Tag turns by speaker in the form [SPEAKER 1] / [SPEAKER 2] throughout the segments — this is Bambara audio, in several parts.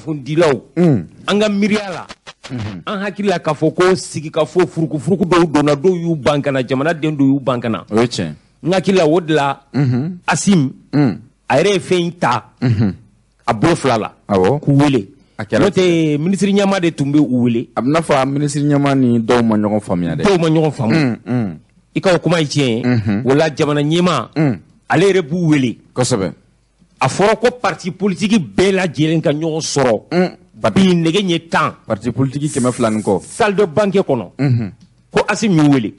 [SPEAKER 1] Kunnafonidilaw, an ka miiriya la, an hakili la k'a fɔ ko sigikafɔ furukufuruku dɔw donna, dɔw y'u ban ka na, jamanaden dɔw y'u ban ka na.
[SPEAKER 2] O ye tiɲɛ.
[SPEAKER 1] N hakili la, o de la Assimi a yɛrɛ ye fɛn in ta a bolo fila la k'u wele.
[SPEAKER 2] A kɛra
[SPEAKER 1] N'o tɛ, minisiri ɲɛmaa de tun bɛ u wele.
[SPEAKER 2] A bɛ n'a fɔ a minisiri ɲɛmaa ni dɔw ma ɲɔgɔn faamuya dɛ.
[SPEAKER 1] Dɔw ma ɲɔgɔn faamu. I ka o kuma ye tiɲɛ ye. O la, jamana ɲɛmaa, ale yɛrɛ b'u wele. A fɔra ko parti politique bɛɛ lajɛlen ka ɲɔgɔn sɔrɔ bi nɛgɛ ɲɛ 10.
[SPEAKER 2] Parti politique 200 ni kɔ.
[SPEAKER 1] Salle de banquet kɔnɔ, ko Assimi y'u wele.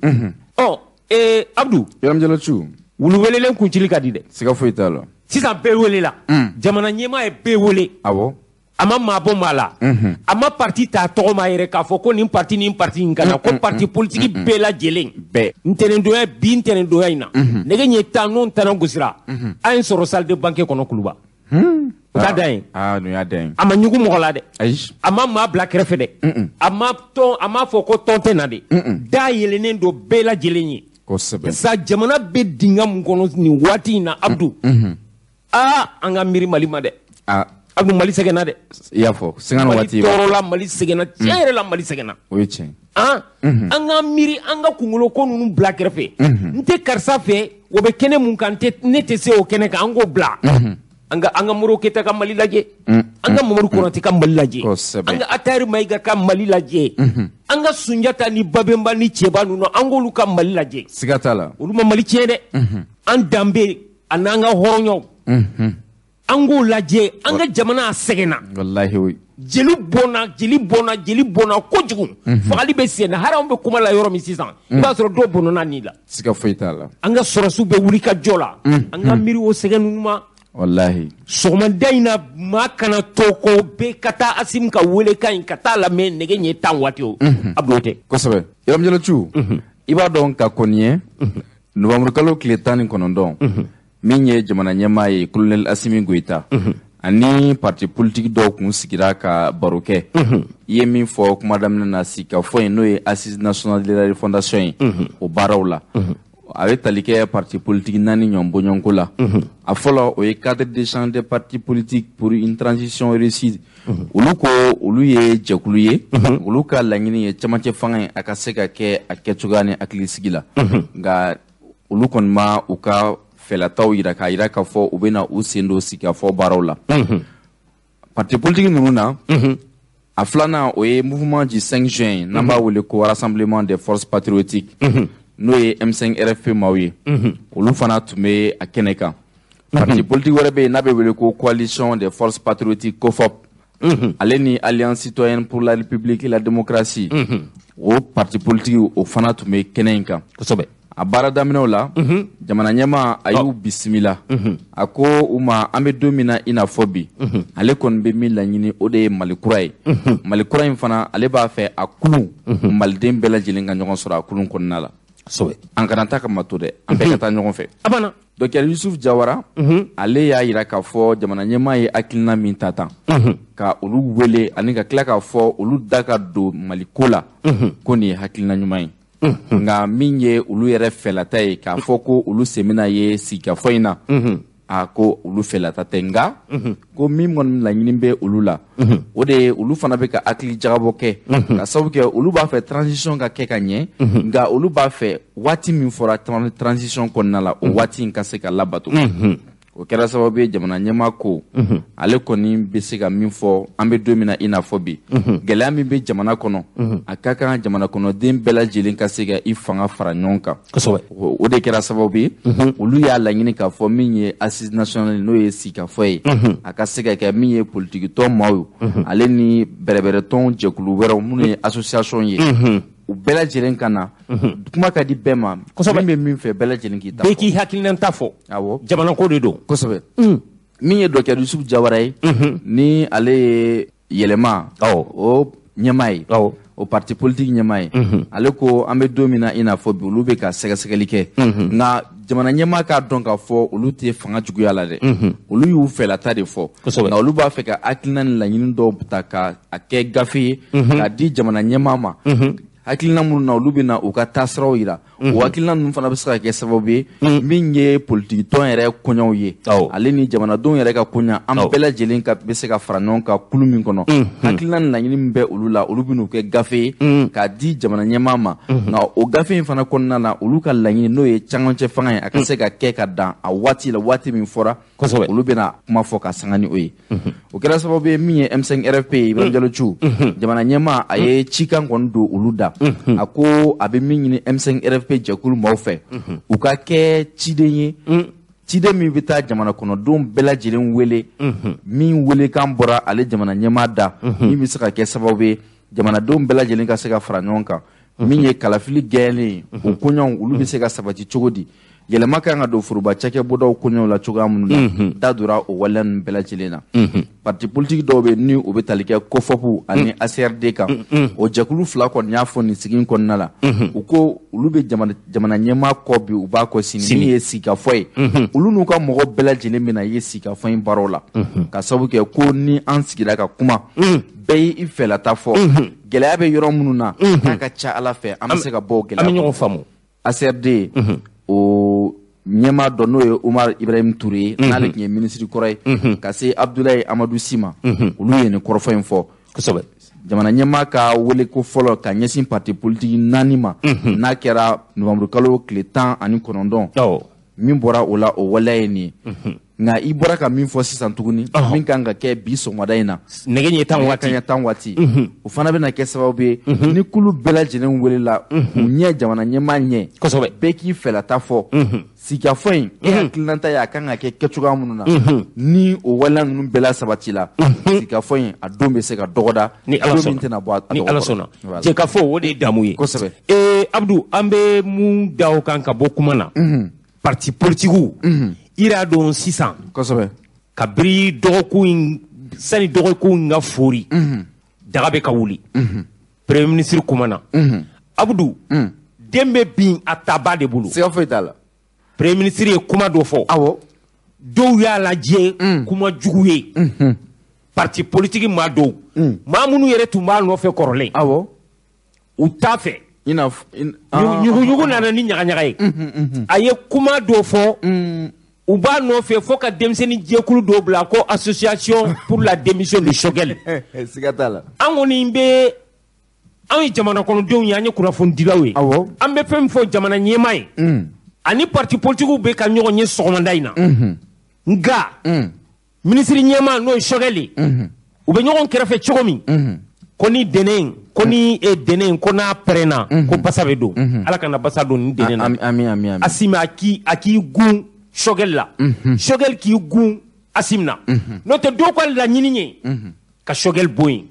[SPEAKER 1] Ɔ ee, Abdou.
[SPEAKER 2] Ibrahim Diallo Thiou.
[SPEAKER 1] Wulu welelen kuncili ka di dɛ.
[SPEAKER 2] Siga foyi t'a la.
[SPEAKER 1] Sisan bɛɛ welela, jamana ɲɛmaa ye bɛɛ wele. A ma maa bɔ maa la, a ma parti ta tɔgɔ ma yɛrɛ k'a fɔ ko nin parti, nin parti in ka na, ko parti politique bɛɛ lajɛlen.
[SPEAKER 2] Bɛɛ.
[SPEAKER 1] Ntɛnɛndonya, bi ntɛnɛndonya in na, nɛgɛ ɲɛ 10 n'o tɛnɛn gosira, an ye sɔrɔ salle de banquet kɔnɔ Kuluba. O t'a dan ye.
[SPEAKER 2] Aa, nin y'a dan ye.
[SPEAKER 1] A ma ɲugu mɔgɔ la dɛ.
[SPEAKER 2] Ayi.
[SPEAKER 1] A ma maa bila kɛrɛfɛ dɛ. A ma tɔn, a m'a fɔ ko tɔn tɛ na dɛ. Da yɛlɛnnen don bɛɛ lajɛlen ye. Sa, jamana bɛ dingɛ mun kɔnɔ nin waati in na, Abdou, aa, an ka miiri Mali ma dɛ. Abdou, Mali sɛgɛnna dɛ.
[SPEAKER 2] I y'a fɔ singa ni
[SPEAKER 1] Mali
[SPEAKER 2] waati.
[SPEAKER 1] Tɔɔrɔla, Mali sɛgɛnna, tiɲɛ yɛrɛ la, Mali sɛgɛnna.
[SPEAKER 2] O ye tiɲɛ.
[SPEAKER 1] An ka miiri, an ka kunkolo ko ninnu bila kɛrɛfɛ. N tɛ karisa fɛ, o bɛ kɛnɛ mun kan, ne tɛ se o kɛnɛ kan, an k'o bila. An ka Modibo Keyita ka Mali lajɛ, an ka Mamadu Konate ka Mali lajɛ, an ka Atahiri Mayiga ka Mali lajɛ, an ka Sunjata ni Babɛnba ni Cɛba ninnu, an k'olu ka Mali lajɛ.
[SPEAKER 2] Siga t'a la.
[SPEAKER 1] Olu ma Mali tiɲɛ dɛ. An danbe a n'an ka hɔrɔnyaw, an k'o lajɛ. An ka jamana a sɛgɛnna.
[SPEAKER 2] Walahi o.
[SPEAKER 1] Jeli bɔnna, jeli bɔnna, jeli bɔnna kojugu. Fagali bɛ sen na. Hali anw bɛ kuma la yɔrɔ min sisan, i b'a sɔrɔ dɔw bɔnna nin la.
[SPEAKER 2] Siga foyi t'a la.
[SPEAKER 1] An ka sɔrɔsiw bɛ wuli ka jɔ la. An ka miiri o sɛgɛn ninnu ma. Sɔgɔmada in na, maa kana to ko bɛɛ ka taa Assimi ka welekan in ka taa lamɛn nɛgɛ ɲɛ 10 waati o. Abdou, o tɛ.
[SPEAKER 2] Kosɛbɛ. Ibrahim Diallo Thiou, i b'a dɔn ka kɔni ye novembre kalo tile 19, min ye jamana ɲɛmaa ye, colonel Assimi Goïta, ani parti politique dɔw kun sigira ka baro kɛ. I ye min fɔ kuma daminɛ na, sigikafɔ in, n'o ye Assise nationale de la refondation ye, o baaraw la, a bɛ tali kɛ parti politique naani ɲɔgɔn bɔɲɔgɔnko la. A fɔlɔ, o ye Cadre d'échange des partis politiques pour une transition réussie. Olu ko olu ye jɛkulu ye, olu ka laɲini ye cɛmancɛ fanga ye a ka se ka kɛ a kɛcogoya ni hakilisigi la. Nka olu kɔni ma u ka fɛlataw yira k'a yira k'a fɔ u bɛna u sen don sigikafɔ baaraw la. Parti politique ninnu na, a filanan, o ye Mouvement du 5 juin, n'an b'a wele ko Rassemblement des forces patriotiques, n'o ye M5 RFP maaw ye, olu fana tun bɛ a kɛnɛ kan. Parti politique wɛrɛ bɛ yen n'a bɛ wele ko Coalition des forces patriotiques, COFOP, ale ni Alliance citoyenne pour la République et la démocratie, o parti politique, o fana tun bɛ kɛnɛ in kan. A baara daminɛw la, jamana ɲɛmaa a y'u bisimila. A ko u ma, an bɛ don min na i n'a fɔ bi, ale kɔni bɛ min laɲini, o de ye Mali kura ye. Mali kura in fana, ale b'a fɛ a kulun maliden bɛɛ lajɛlen ka ɲɔgɔn sɔrɔ a kulun kɔnɔna la. An kana taa ka ma to dɛ, an bɛɛ ka taa ɲɔgɔn fɛ.
[SPEAKER 1] A banna.
[SPEAKER 2] Docteur Yusuf Jawara, ale y'a yira k'a fɔ jamana ɲɛmaa ye hakilina min ta tan ka olu wele ani ka tila k'a fɔ olu da ka don Mali ko la, ko nin ye hakilina ɲuman ye. Nka min ye olu yɛrɛ fɛlata ye, k'a fɔ ko olu sen bɛna ye sigikafɔ in na, a ko olu fɛlata tɛ. Nka ko min kɔni laɲini bɛ olu la, o de ye olu fana bɛ ka hakili jagabɔ kɛ, ka sababu kɛ olu b'a fɛ transition ka kɛ ka ɲɛ. Nka olu b'a fɛ waati min fɔra transition kɔnɔna la, o waati in ka se ka labato. O kɛra sababu ye jamana ɲɛmaa ko ale kɔni bɛ se ka min fɔ, an bɛ don min na i n'a fɔ bi, gɛlɛya min bɛ jamana kɔnɔ, a ka kan jamana kɔnɔden bɛɛ lajɛlen ka se ka i fanga fara ɲɔgɔn kan. O de kɛra sababu ye olu y'a laɲini k'a fɔ min ye Assise nationale, n'o ye sigikafɔ ye, a ka se ka kɛ min ye politikitɔn maaw ye, ale ni bɛrɛbɛrɛtɔn jɛkulu wɛrɛw minnu ye association ye, u bɛɛ lajɛlen ka na. Kuma ka di bɛɛ ma. Min bɛ min fɛ, bɛɛ lajɛlen k'i ta
[SPEAKER 1] Bɛɛ k'i hakilina ta fɔ. Jamana ko de don.
[SPEAKER 2] Kosɛbɛ. Min ye docteur Yusuf Jawara ye, ni ale ye Yɛlɛma o ɲɛmaa ye, o parti politique ɲɛmaa ye, ale ko an bɛ don min na i n'a fɔ bi, olu bɛ ka sɛgɛsɛgɛli kɛ. Nka jamana ɲɛmaa k'a dɔn k'a fɔ olu tɛ fanga juguya la dɛ, olu y'u fɛlata de fɔ. Nka olu b'a fɛ ka hakilina ni laɲini dɔw ta ka a kɛ gafe ye k'a di jamana ɲɛmaa ma. Hakilina minnu na olu bɛ na u ka taasiraw yira, o hakilina ninnu fana bɛ se ka kɛ sababu ye min ye politiki tɔn yɛrɛ koɲɛw ye, ale ni jamanadenw yɛrɛ ka koɲɛ, an bɛɛ lajɛlen ka bɛ se ka fara ɲɔgɔn kan kulu min kɔnɔ. Hakilina ni laɲini min bɛ olu la, olu bɛ n'u kɛ gafe ye k'a di jamana ɲɛmaa ma. Nka o gafe in fana kɔnɔna na, olu ka laɲini n'o ye camancɛ fanga ye, a ka se ka kɛ ka dan a waati la, waati min fɔra. Olu bɛna kuma fɔ ka sanga ni o ye. O kɛra sababu ye min ye M5 RFP ye, Ibrahim Diallo Thiou, jamana ɲɛmaa, a ye cikan kɔni don olu da. A ko a bɛ min ɲini M5 RFP jɛkulu maaw fɛ, u ka kɛ ciden ye, ciden min bɛ taa jamana kɔnɔdenw bɛɛ lajɛlen wele, min welekan bɔra ale jamana ɲɛmaa da, min bɛ se ka kɛ sababu ye jamanadenw bɛɛ lajɛlen ka se ka fara ɲɔgɔn kan. Min ye kalafili gɛlɛn ye, o koɲɛw olu bɛ se ka sabati cogo di, yɛlɛma kan ka don foroba cakɛbɔdaw koɲɛw la cogoya minnu na, da donna o waleya ninnu bɛɛ lajɛlen na. Parti politique dɔw bɛ yen ni u bɛ tali kɛ COFOP ani ACRD kan, o jɛkulu fila kɔni y'a fɔ nin sigi in kɔnɔna la, u ko olu bɛ jamana ɲɛmaa kɔ bi, u b'a kɔ sini, min ye sigikafɔ ye, olu n'u ka mɔgɔ bɛɛ lajɛlen bɛna ye sigikafɔ in baaraw la, ka sababu kɛ ko ni an sigira ka kuma, bɛɛ y'i fɛlata fɔ, gɛlɛya bɛ yɔrɔ minnu na, k'a ka ca Ala fɛ an bɛ se ka bɔ o gɛlɛya
[SPEAKER 1] kɔnɔ. An bɛ ɲɔgɔn faamu.
[SPEAKER 2] ACRD o ɲɛmaa dɔ n'o ye Umar Ibrahim Touré ye, n'ale tun ye minisiri kɔrɔ ye, ka se Abdoulaye Amadou Sy ma, olu ye nin kɔrɔfɔ in fɔ.
[SPEAKER 1] Kosɛbɛ.
[SPEAKER 2] Jamana ɲɛmaa ka weleko fɔlɔ ka ɲɛsin parti politique 4 ma, n'a kɛra novembre kalo tile 19, min bɔra o la, o waleya ye nin ye. Nka i bɔra ka min fɔ sisan tuguni, min kan ka kɛ bi sɔgɔmada in na,
[SPEAKER 1] nɛgɛ ɲɛ 10
[SPEAKER 2] waati, o fana bɛna kɛ sababu ye ni kulu bɛɛ lajɛlen welela u ɲɛ jamana ɲɛmaa ɲɛ.
[SPEAKER 1] Kosɛbɛ.
[SPEAKER 2] Bɛɛ k'i fɛlata fɔ. Sigikafɔ in, e hakilinata ye a kan ka kɛ kɛcogoya minnu na, ni o waleya ninnu bɛɛ la sabati la, sigikafɔ in a don bɛ se ka dɔgɔda.
[SPEAKER 1] Ni Ala sɔnna, ni Ala sɔnna, jɛkafɔ o de ye damu ye.
[SPEAKER 2] Kosɛbɛ.
[SPEAKER 1] Abdou, an bɛ mun da o kan ka bɔ kuma na? Parti politikiw, i y'a dɔn sisan.
[SPEAKER 2] Kosɛbɛ.
[SPEAKER 1] Kabiri dɔgɔkun in, sani dɔgɔkun in ka fori, daga bɛ ka wuli. Premier ministre kumana. Abdou, den bɛ bin a taba de bolo.
[SPEAKER 2] Siga foyi t'a la.
[SPEAKER 1] Premier ministre ye kuma dɔ fɔ.
[SPEAKER 2] Awɔ.
[SPEAKER 1] Dɔw y'a lajɛ kuma jugu ye. Parti politique maa dɔw, maa minnu yɛrɛ tun b'a nɔfɛ kɔrɔlen.
[SPEAKER 2] Awɔ.
[SPEAKER 1] U t'a fɛ.
[SPEAKER 2] I n'a fɔ.
[SPEAKER 1] Ɲuguɲugu nana ni ɲagaɲaga ye. A ye kuma dɔ fɔ. U b'a nɔfɛ fo ka denmisɛnnin jɛkulu dɔw bila ko association pour la démission de Choguel.
[SPEAKER 2] Siga t'a la.
[SPEAKER 1] An kɔni bɛ, anw ye jamana kɔnɔdenw ye, an ye kunnafonidilaw ye.
[SPEAKER 2] Awɔ.
[SPEAKER 1] An bɛ fɛn min fɔ jamana ɲɛmaa ye, ani parti politikiw bɛ ka ɲɔgɔn ye sɔgɔmada in na. Nka minisiri ɲɛmaa n'o ye Choguel ye, u bɛ ɲɔgɔn kɛrɛfɛ cogo min, ko ni dɛnɛn, ko ni dɛnɛn, ko n'a pɛrɛnna, ko basa bɛ don. Ala kana basa don ni dɛnɛn na.
[SPEAKER 2] Ami ami ami.
[SPEAKER 1] Assimi a k'i gun Choguel la, Choguel k'i gun Assimi na. N'o tɛ dɔw ka laɲini ye ka Choguel bɔ yen.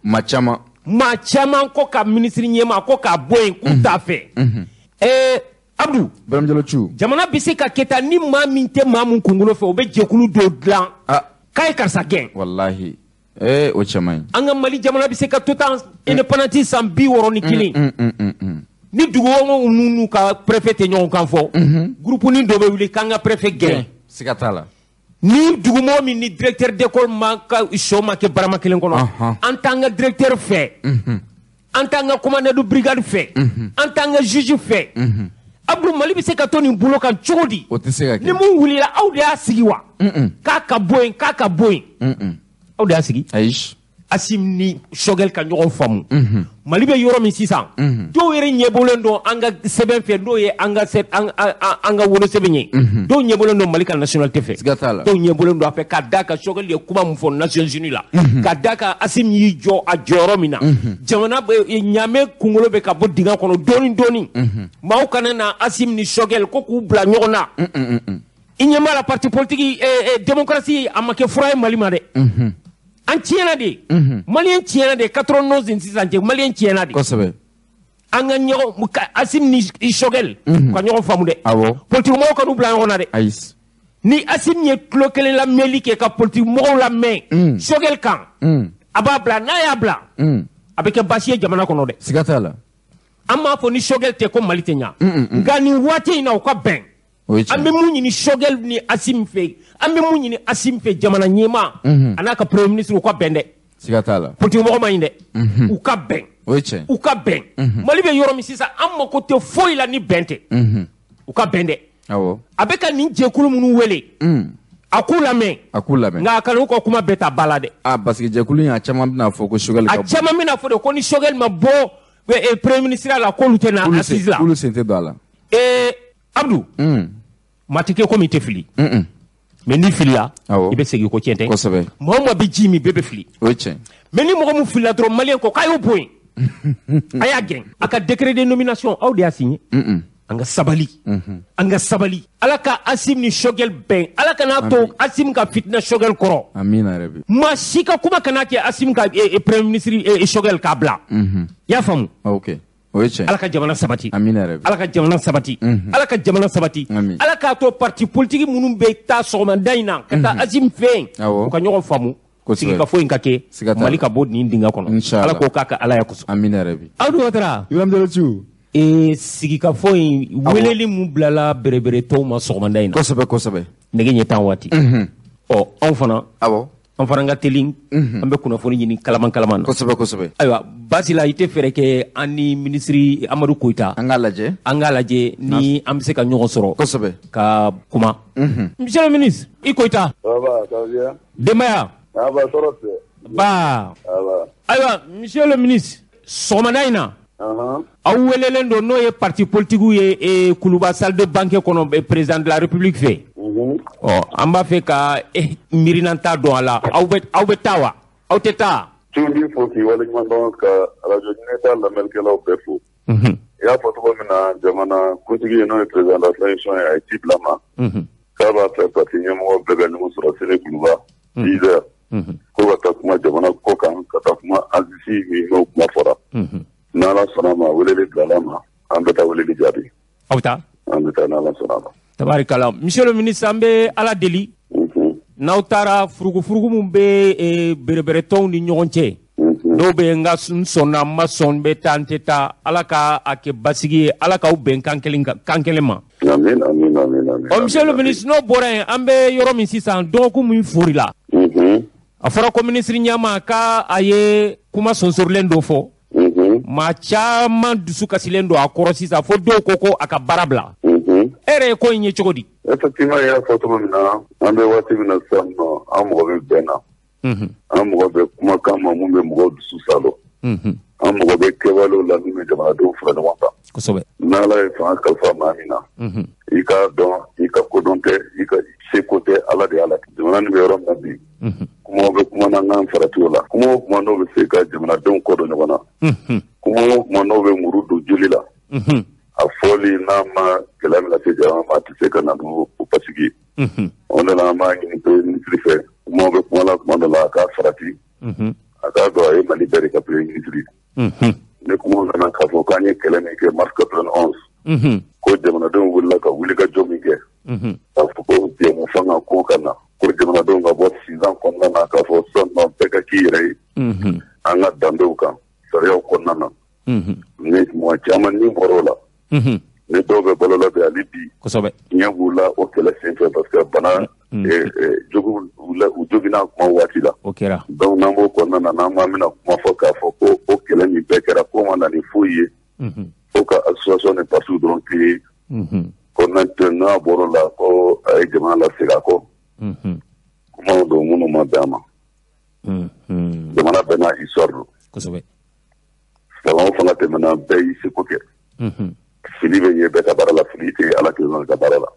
[SPEAKER 2] Maa caman.
[SPEAKER 1] Maa caman ko ka minisiri ɲɛmaa ko k'a bɔ yen, k'u t'a fɛ. Abdou,
[SPEAKER 2] Ibrahim Diallo Thiou,
[SPEAKER 1] jamana bɛ se ka kɛ tan ni maa min tɛ maa min kunkolo fɛ, o bɛ jɛkulu dɔw dilan. K'a ye karisa gɛn.
[SPEAKER 2] Walahi. O cɛ man ɲi.
[SPEAKER 1] An ka Mali jamana bɛ se ka to tan indépendance san 61. Ni dugu n'u ka préfet tɛ ɲɔgɔn kan fɔ, groupe ni dɔ bɛ wuli k'an ka préfet gɛn.
[SPEAKER 2] Siga t'a la.
[SPEAKER 1] Ni dugumɔgɔ min ni directeur d'école ma ka sɔ ma kɛ barama kelen kɔnɔ, an t'an ka directeur fɛ, an t'an ka commandant de brigade fɛ, an t'an ka juge fɛ. Abdou, Mali bɛ se ka to nin bolo kan cogo di?
[SPEAKER 2] O tɛ se ka kɛ.
[SPEAKER 1] Ni mun wulila, aw de y'a sigi wa? K'a ka bɔ yen, k'a ka bɔ yen. Aw de y'a sigi.
[SPEAKER 2] Ayi.
[SPEAKER 1] Assimi ni Choguel ka ɲɔgɔn faamu. Mali bɛ yɔrɔ min sisan, dɔw yɛrɛ ɲɛbɔlen don an ka sɛbɛn fɛ, n'o ye an ka wolosɛbɛn ye. Dɔw ɲɛbɔlen don Mali ka nationalité fɛ.
[SPEAKER 2] Siga t'a la.
[SPEAKER 1] Dɔw ɲɛbɔlen don a fɛ ka d'a kan Choguel ye kuma min fɔ Nations Unies la, ka d'a kan Assimi y'i jɔ a jɔyɔrɔ min na. Jamana ɲaamɛ kunkolo bɛ ka bɔ dingɛ kɔnɔ dɔɔni dɔɔni. Maaw kana na Assimi ni Choguel ko k'u bila ɲɔgɔn na. I ɲɛ b'a la parti politique démocratie a ma kɛ fura ye Mali ma dɛ. An tiɲɛna de, Maliyɛn tiɲɛna de, 91 ni sisan cɛ Maliyɛn tiɲɛna de.
[SPEAKER 2] Kosɛbɛ.
[SPEAKER 1] An ka ɲɔgɔn, Assimi ni Choguel ka ɲɔgɔn faamu dɛ.
[SPEAKER 2] Awɔ.
[SPEAKER 1] Politique mɔgɔw ka n'u bila ɲɔgɔn na dɛ.
[SPEAKER 2] Ayi.
[SPEAKER 1] Ni Assimi ye tulo kelen lamɛnli kɛ ka politique mɔgɔw lamɛn Choguel kan, a b'a bila, n'a y'a bila, a bɛ kɛ baasi ye jamana kɔnɔ dɛ.
[SPEAKER 2] Siga t'a la.
[SPEAKER 1] An b'a fɔ ni Choguel tɛ ko Mali tɛ ɲa. Nka nin waati in na u ka bɛn. An bɛ mun ɲini Choguel ni Assimi fɛ, an bɛ mun ɲini Assimi fɛ jamana ɲɛmaa a n'a ka premier ministre u ka bɛn dɛ.
[SPEAKER 2] Siga t'a la.
[SPEAKER 1] Politique mɔgɔ ma ɲi dɛ. U ka bɛn.
[SPEAKER 2] O ye tiɲɛ.
[SPEAKER 1] U ka bɛn. Mali bɛ yɔrɔ min sisan, an mako tɛ foyi la ni bɛn tɛ. U ka bɛn dɛ.
[SPEAKER 2] Awɔ.
[SPEAKER 1] A bɛ ka nin jɛkulu minnu wele, a k'u lamɛn.
[SPEAKER 2] A k'u lamɛn.
[SPEAKER 1] Nka a kana u ka kuma bɛɛ ta ba la dɛ.
[SPEAKER 2] Ah, parce que jɛkulu in, a caman bɛna fɔ ko Choguel ka
[SPEAKER 1] A
[SPEAKER 2] bɔ.
[SPEAKER 1] caman bɛna fɔ de ko ni Choguel ma bɔ premier ministre la, k'olu tɛ na assise la.
[SPEAKER 2] K'olu sen tɛ don a la.
[SPEAKER 1] Abdou, maa tɛ kɛ komi i tɛ fili. Mais n'i filila,
[SPEAKER 2] Awɔ.
[SPEAKER 1] i bɛ segin ko tiɲɛ tɛ.
[SPEAKER 2] Kosɛbɛ.
[SPEAKER 1] Maa o maa bɛ ji min, bɛɛ bɛ fili.
[SPEAKER 2] O ye tiɲɛ.
[SPEAKER 1] Mais ni mɔgɔ min filila dɔrɔn, maliyɛn ko k'a y'o bɔ yen, a y'a gɛn. A ka décret de nomination, aw de y'a signé. An ka sabali, an ka sabali. Ala ka Assimi ni Choguel bɛn. Ala kana to Assimi ka fitina Choguel kɔrɔ.
[SPEAKER 2] Amina yɛrɛ bi.
[SPEAKER 1] Maa si ka kuma kana kɛ Assimi ka premier ministre Choguel k'a bila. I y'a faamu?
[SPEAKER 2] Ok, o ye tiɲɛ.
[SPEAKER 1] Ala ka jamana sabati.
[SPEAKER 2] Amina yɛrɛ bi.
[SPEAKER 1] Ala ka jamana sabati. Ala ka jamana sabati.
[SPEAKER 2] Amin.
[SPEAKER 1] Ala k'a to parti politique minnu bɛ taa sɔgɔmada in na ka taa Assimi fɛ yen,
[SPEAKER 2] Awɔ.
[SPEAKER 1] u ka ɲɔgɔn faamu.
[SPEAKER 2] Kosɛbɛ.
[SPEAKER 1] Sigikafɔ in ka kɛ.
[SPEAKER 2] Siga t'a la.
[SPEAKER 1] Mali ka bɔ nin dingɛ kɔnɔ.
[SPEAKER 2] Inchallah.
[SPEAKER 1] Ala k'o k'a ka Ala ya kosɔn.
[SPEAKER 2] Amina yɛrɛ bi.
[SPEAKER 1] Aw Ouattara.
[SPEAKER 2] Ibrahim Diallo Thiou.
[SPEAKER 1] Sigikafɔ in weleli mun bilala berebere tɔw ma sɔgɔmada in na,
[SPEAKER 2] Kosɛbɛ, kosɛbɛ.
[SPEAKER 1] nɛgɛ ɲɛ 10 waati. Ɔ, anw fana,
[SPEAKER 2] Awɔ.
[SPEAKER 1] an fana ka teli, an bɛ kunnafoni ɲini kalaman kalaman na.
[SPEAKER 2] Kosɛbɛ, kosɛbɛ.
[SPEAKER 1] Ayiwa, basi la, i tɛ fɛɛrɛ kɛ an ni minisiri Amadu Koyita,
[SPEAKER 2] An k'a lajɛ.
[SPEAKER 1] an k'a lajɛ ni an bɛ se ka ɲɔgɔn sɔrɔ
[SPEAKER 2] Kosɛbɛ.
[SPEAKER 1] ka kuma. Monsieur le ministre i Koyita.
[SPEAKER 3] Ça va, ça va bien?
[SPEAKER 1] Denbaya?
[SPEAKER 3] Ça va, tɔɔrɔ tɛ.
[SPEAKER 1] Ba.
[SPEAKER 3] Ça va.
[SPEAKER 1] Ayiwa, monsieur le ministre, sɔgɔmada in na, aw welelen don, n'o ye parti politique ye, Kuluba salle de banquet kɔnɔ, président de la République fɛ. Ɔ, an b'a fɛ ka miirinanta dɔn a la. Aw bɛ taa wa, aw tɛ taa?
[SPEAKER 3] Tun b'i fo k'i waleɲuman dɔn, ka radio ɲɛta lamɛnnikɛlaw bɛɛ fo. I y'a fɔ cogo min na, jamana kuntigi ye, n'o ye président de la transition ye, a ye ci bila ma k'a b'a fɛ parti ɲɛmɔgɔ bɛɛ ka ɲɔgɔn sɔrɔ sini Kuluba 10 heures, ko ka taa kuma jamana ko kan, ka taa kuma assise min n'o kuma fɔra. N'Ala sɔnna ma, weleli bilala ma, an bɛ taa weleli jaabi.
[SPEAKER 1] Aw bɛ taa?
[SPEAKER 3] An bɛ taa n'Ala sɔnna ma.
[SPEAKER 1] Tabarikala, monsieur le ministre, an bɛ Ala deli, n'aw taara, furugufurugu min bɛ bereberetɔnw ni ɲɔgɔn cɛ, n'o bɛ n ka n sɔnna, n ma sɔn, n bɛ taa, n tɛ taa, Ala ka a kɛ basigi ye. Ala k'aw bɛn kan kelen kan kelen ma.
[SPEAKER 3] Amin, amin, amin, amin.
[SPEAKER 1] Ɔ, monsieur le ministre, n'o bɔra yen, an bɛ yɔrɔ min sisan, dɔgɔkun min forila, a fɔra ko minisiri ɲɛma k'a a ye kuma sonsorilen dɔ fɔ. Maa caman dusu kasilen don a kɔrɔ sisan, fo dɔw ko ko a ka baara bila. E yɛrɛ ye ko in ye cogo di?
[SPEAKER 3] Effectivement, i y'a fɔ cogo min na, an bɛ waati min na sisan nɔ, an mɔgɔ bɛ bɛn na, an mɔgɔ bɛ kumakan ma mun bɛ mɔgɔw dusu salo, an mɔgɔ bɛ kɛwalew la min bɛ jamanadenw fara ɲɔgɔn kan. N'Ala ye fanga kalifa maa min na, i k'a dɔn i ka kodɔn tɛ, i ka seko tɛ, Ala de y'a la. Jamana nin bɛ yɔrɔ min na bi, kumaw bɛ kuma na, n'an farati o la, kuma o kuma n'o bɛ se ka jamanadenw kɔ don ɲɔgɔn na, kuma o kuma n'o bɛ muru don joli la, a fɔli n'a ma gɛlɛya min lase jamana ma, a tɛ se ka na n'o o basigi ye. O de la an b'a ɲini premier ministre fɛ, kumaw bɛ kuma la kuma dɔ la, a k'a farati, a k'a dɔn a ye Mali bɛɛ de ka premier ministre ye. Ni kuma nana k'a fɔ k'an ye kɛlɛ min kɛ mars 91, ko jamanadenw wulila ka wuli ka jɔ min kɛ, k'a fɔ ko jɛmu fanga ko ka na, ko jamanadenw ka bɔ sinzan kɔnɔna na, k'a fɔ sisan nɔ bɛɛ ka k'i yɛrɛ ye an ka danbew kan, sariyaw kɔnɔna na, ni mɔgɔ caman ni bɔra o la, ni dɔw bɛ balo la bi hali bi, ɲɛ b'u la o kɛlɛ senfɛ, parce que bana jogo u joginna kuma waati la.
[SPEAKER 1] O kɛra.
[SPEAKER 3] Donc n'an b'o kɔnɔna na, n'an m'an bɛna kuma fɔ k'a fɔ ko o kɛlɛ min bɛɛ kɛra, ko ma na ni foyi ye fo ka association ni parti dɔrɔn créer, ko n'a bɔr'o la, ko a ye jamana lasegin a kɔ, kumaw don minnu ma bɛn a ma. Jamana bɛɛ n'a histoire don. Fanga o fanga tɛmɛna, bɛɛ y'i seko kɛ. Fili bɛ ɲɛ bɛɛ ka baara la, fili tɛ Ala kelen ka baara la.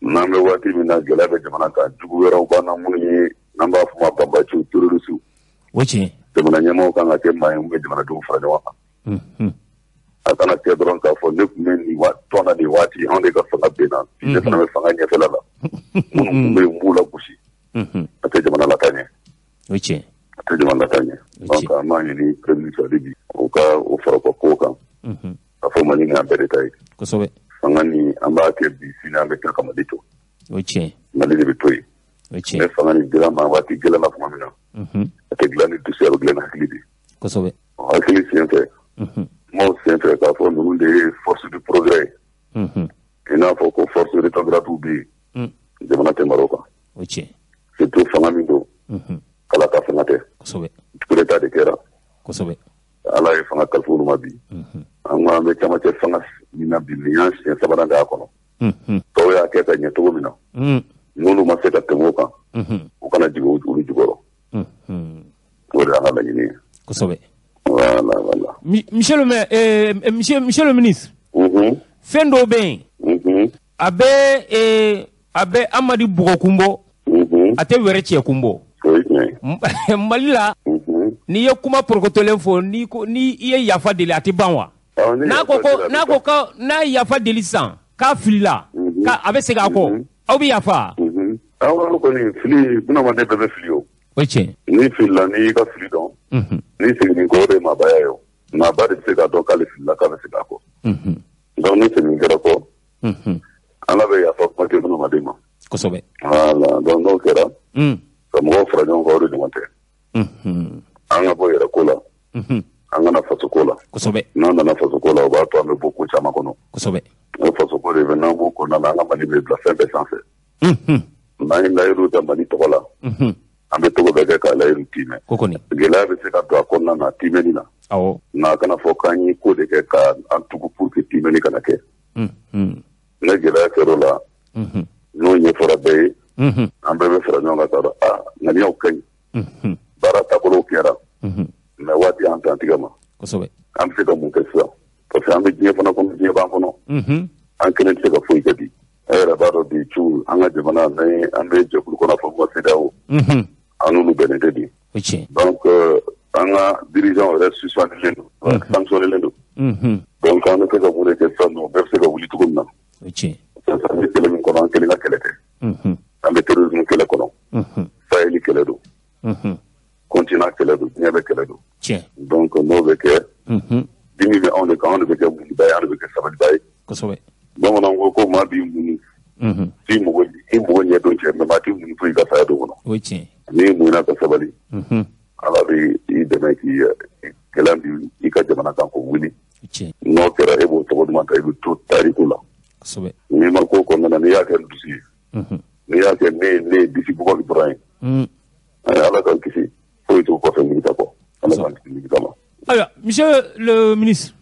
[SPEAKER 3] N'an bɛ waati min na, gɛlɛya bɛ jamana kan, jugu wɛrɛw b'an na minnu ye n'an b'a fɔ ma banbaciw, terroristes. Jamana ɲɛmaaw kan ka kɛ maa ye mun bɛ jamanadenw fara ɲɔgɔn kan. A kana kɛ dɔrɔn k'a fɔ ne tun bɛ nin tɔn na nin waati, anw de ka fanga benna bi, ne fana bɛ fanga ɲɛfɛla la, minnu tun bɛ yen, n b'u la gosi. A tɛ jamana lataa ɲɛ. A tɛ jamana lataa ɲɛ. Donc an b'a ɲini premier ministre hali bi, o ka o fara u ka kow kan, k'a fɔ Mali ni an bɛɛ de ta ye. Fanga ni an b'a kɛ bi, sini an bɛ tila ka Mali to. Mali de bɛ to yen. Ne fanga ni dira ma waati gɛlɛn na tuma min na, a tɛ dilan ni dusu ye, a bɛ dilan ni hakili de ye. Hakili sen fɛ, kumaw sen fɛ, k'a fɔ ninnu de ye force du progrès ye, i n'a fɔ ko force rétrograde bɛ yen, jamana tɛ mara o kan. Surtout fanga min don, kala ka fanga tɛ, coup d'état de kɛra. Ala ye fanga kalifa olu ma bi. An ko an bɛ camancɛ fanga min na bi, nin y'an siɲɛ sabanan de y'a kɔnɔ. Tɔw y'a kɛ ka ɲɛ cogo min na, n'olu ma se ka tɛmɛ o kan, u kana jigin olu jukɔrɔ. O de y'an ka laɲini ye.
[SPEAKER 1] Kosɛbɛ.
[SPEAKER 3] Voilà, voilà.
[SPEAKER 1] Monsieur le maire, monsieur le ministre. Fɛn dɔw bɛ yen. A bɛ Amadi bugɔ kun bɔ. A tɛ wɛrɛ cɛ kun bɔ. Mali la, n'i ye kuma porokotolen fɔ, ni i ye yafa deli, a tɛ ban wa? N'a ko n'a ye yafa deli sisan k'a filila, k'a bɛ segin a kɔ, aw bɛ yafa?
[SPEAKER 3] Awɔ, kɔni fili, bunadamaden bɛɛ bɛ fili o.
[SPEAKER 1] O ye tiɲɛ.
[SPEAKER 3] N'i filila, n'i y'i ka fili dɔn, n'i seginni kɔ, o de ye maabaya ye o. Maaba de bɛ se k'a dɔn k'ale filila, k'a bɛ segin a kɔ. Donc ni segin kɛra kɔ, Ala bɛ yafa kuma kɛ bunadamaden ma.
[SPEAKER 1] Kosɛbɛ.
[SPEAKER 3] Voilà, donc n'o kɛra, ka mɔgɔw fara ɲɔgɔn kan, o de ɲɔgɔn tɛ. An ka bɔ yɛrɛ ko la, an kana faso ko la.
[SPEAKER 1] Kosɛbɛ.
[SPEAKER 3] N'an nana faso ko la, o b'a to an bɛ bɔ ko caman kɔnɔ.
[SPEAKER 1] Kosɛbɛ.
[SPEAKER 3] O faso ko de bɛ, n'an b'o kɔnɔna la, an ka Mali bɛ bila fɛn bɛɛ sanfɛ. N'an ye layiru ta Mali tɔgɔ la, an bɛ tɔgɔ bɛɛ kɛ k'a layiru tiimɛ.
[SPEAKER 1] O kɔni.
[SPEAKER 3] Gɛlɛya bɛ se ka don a kɔnɔna na tiimɛni na.
[SPEAKER 1] Awɔ.
[SPEAKER 3] Nka a kana fɔ k'an ye ko de kɛ k'an tugu pour que tiimɛni kana kɛ. Ne gɛlɛya kɛra o la, n'o ɲɛfɔra bɛɛ ye, an bɛɛ bɛ fara ɲɔgɔn kan k'a dɔn a ŋaniyaw ka ɲi, baara taabolow kɛra, mais waati y'an dantigɛ ma.
[SPEAKER 1] Kosɛbɛ.
[SPEAKER 3] An bɛ se ka mun kɛ sisan? Parce que an bɛ diɲɛ fana kɔnɔ, diɲɛ b'an kɔnɔ. An kelen tɛ se ka foyi kɛ bi. E yɛrɛ b'a dɔn bi cu, an ka jamana, ni an bɛ jɛkulu kɔnɔ fɔ ma CEDEAO, an n'olu bɛnnen tɛ bi. Donc an ka dirigeant yɛrɛ suspendelen don, sanctionnelen don. Donc an bɛ se ka mun de kɛ sisan nɔ, bɛɛ bɛ se ka wuli cogo min na. Sisan an bɛ kɛlɛ min kɔnɔ, an kelen ka kɛlɛ tɛ. An bɛ terrorisme kɛlɛ kɔnɔ. Sahel kɛlɛ don. Continent kɛlɛ don, diɲɛ bɛɛ kɛlɛ don. Donc n'o bɛ kɛ, dimi bɛ anw de kan, anw de bɛ kɛ muɲuba ye, anw de bɛ kɛ sabaliba ye.
[SPEAKER 1] Kosɛbɛ.
[SPEAKER 3] Bamananw ko ko maa b'i muɲu f'i mago ɲɛ don cɛ, mais maa t'i muɲu fo i ka saya don kɔnɔ.
[SPEAKER 1] O ye tiɲɛ.
[SPEAKER 3] N'i muɲuna ka sabali, Ala bɛ i dɛmɛ k'i gɛlɛya bi i ka jamana kan k'o wuli. N'o kɛra, e b'o tɔgɔ duman ta, i bɛ to tariku la.
[SPEAKER 1] Kosɛbɛ.
[SPEAKER 3] N'i ma ko kɔnɔna na, n'i y'a kɛ ni dusu ye, n'i y'a kɛ ne ye disi bugɔ dɔrɔn ye, Ala k'an kisi, foyi t'o kɔfɛ nimisa kɔ. Ala k'an kisi nimisa ma.
[SPEAKER 1] Ayiwa, monsieur le ministre,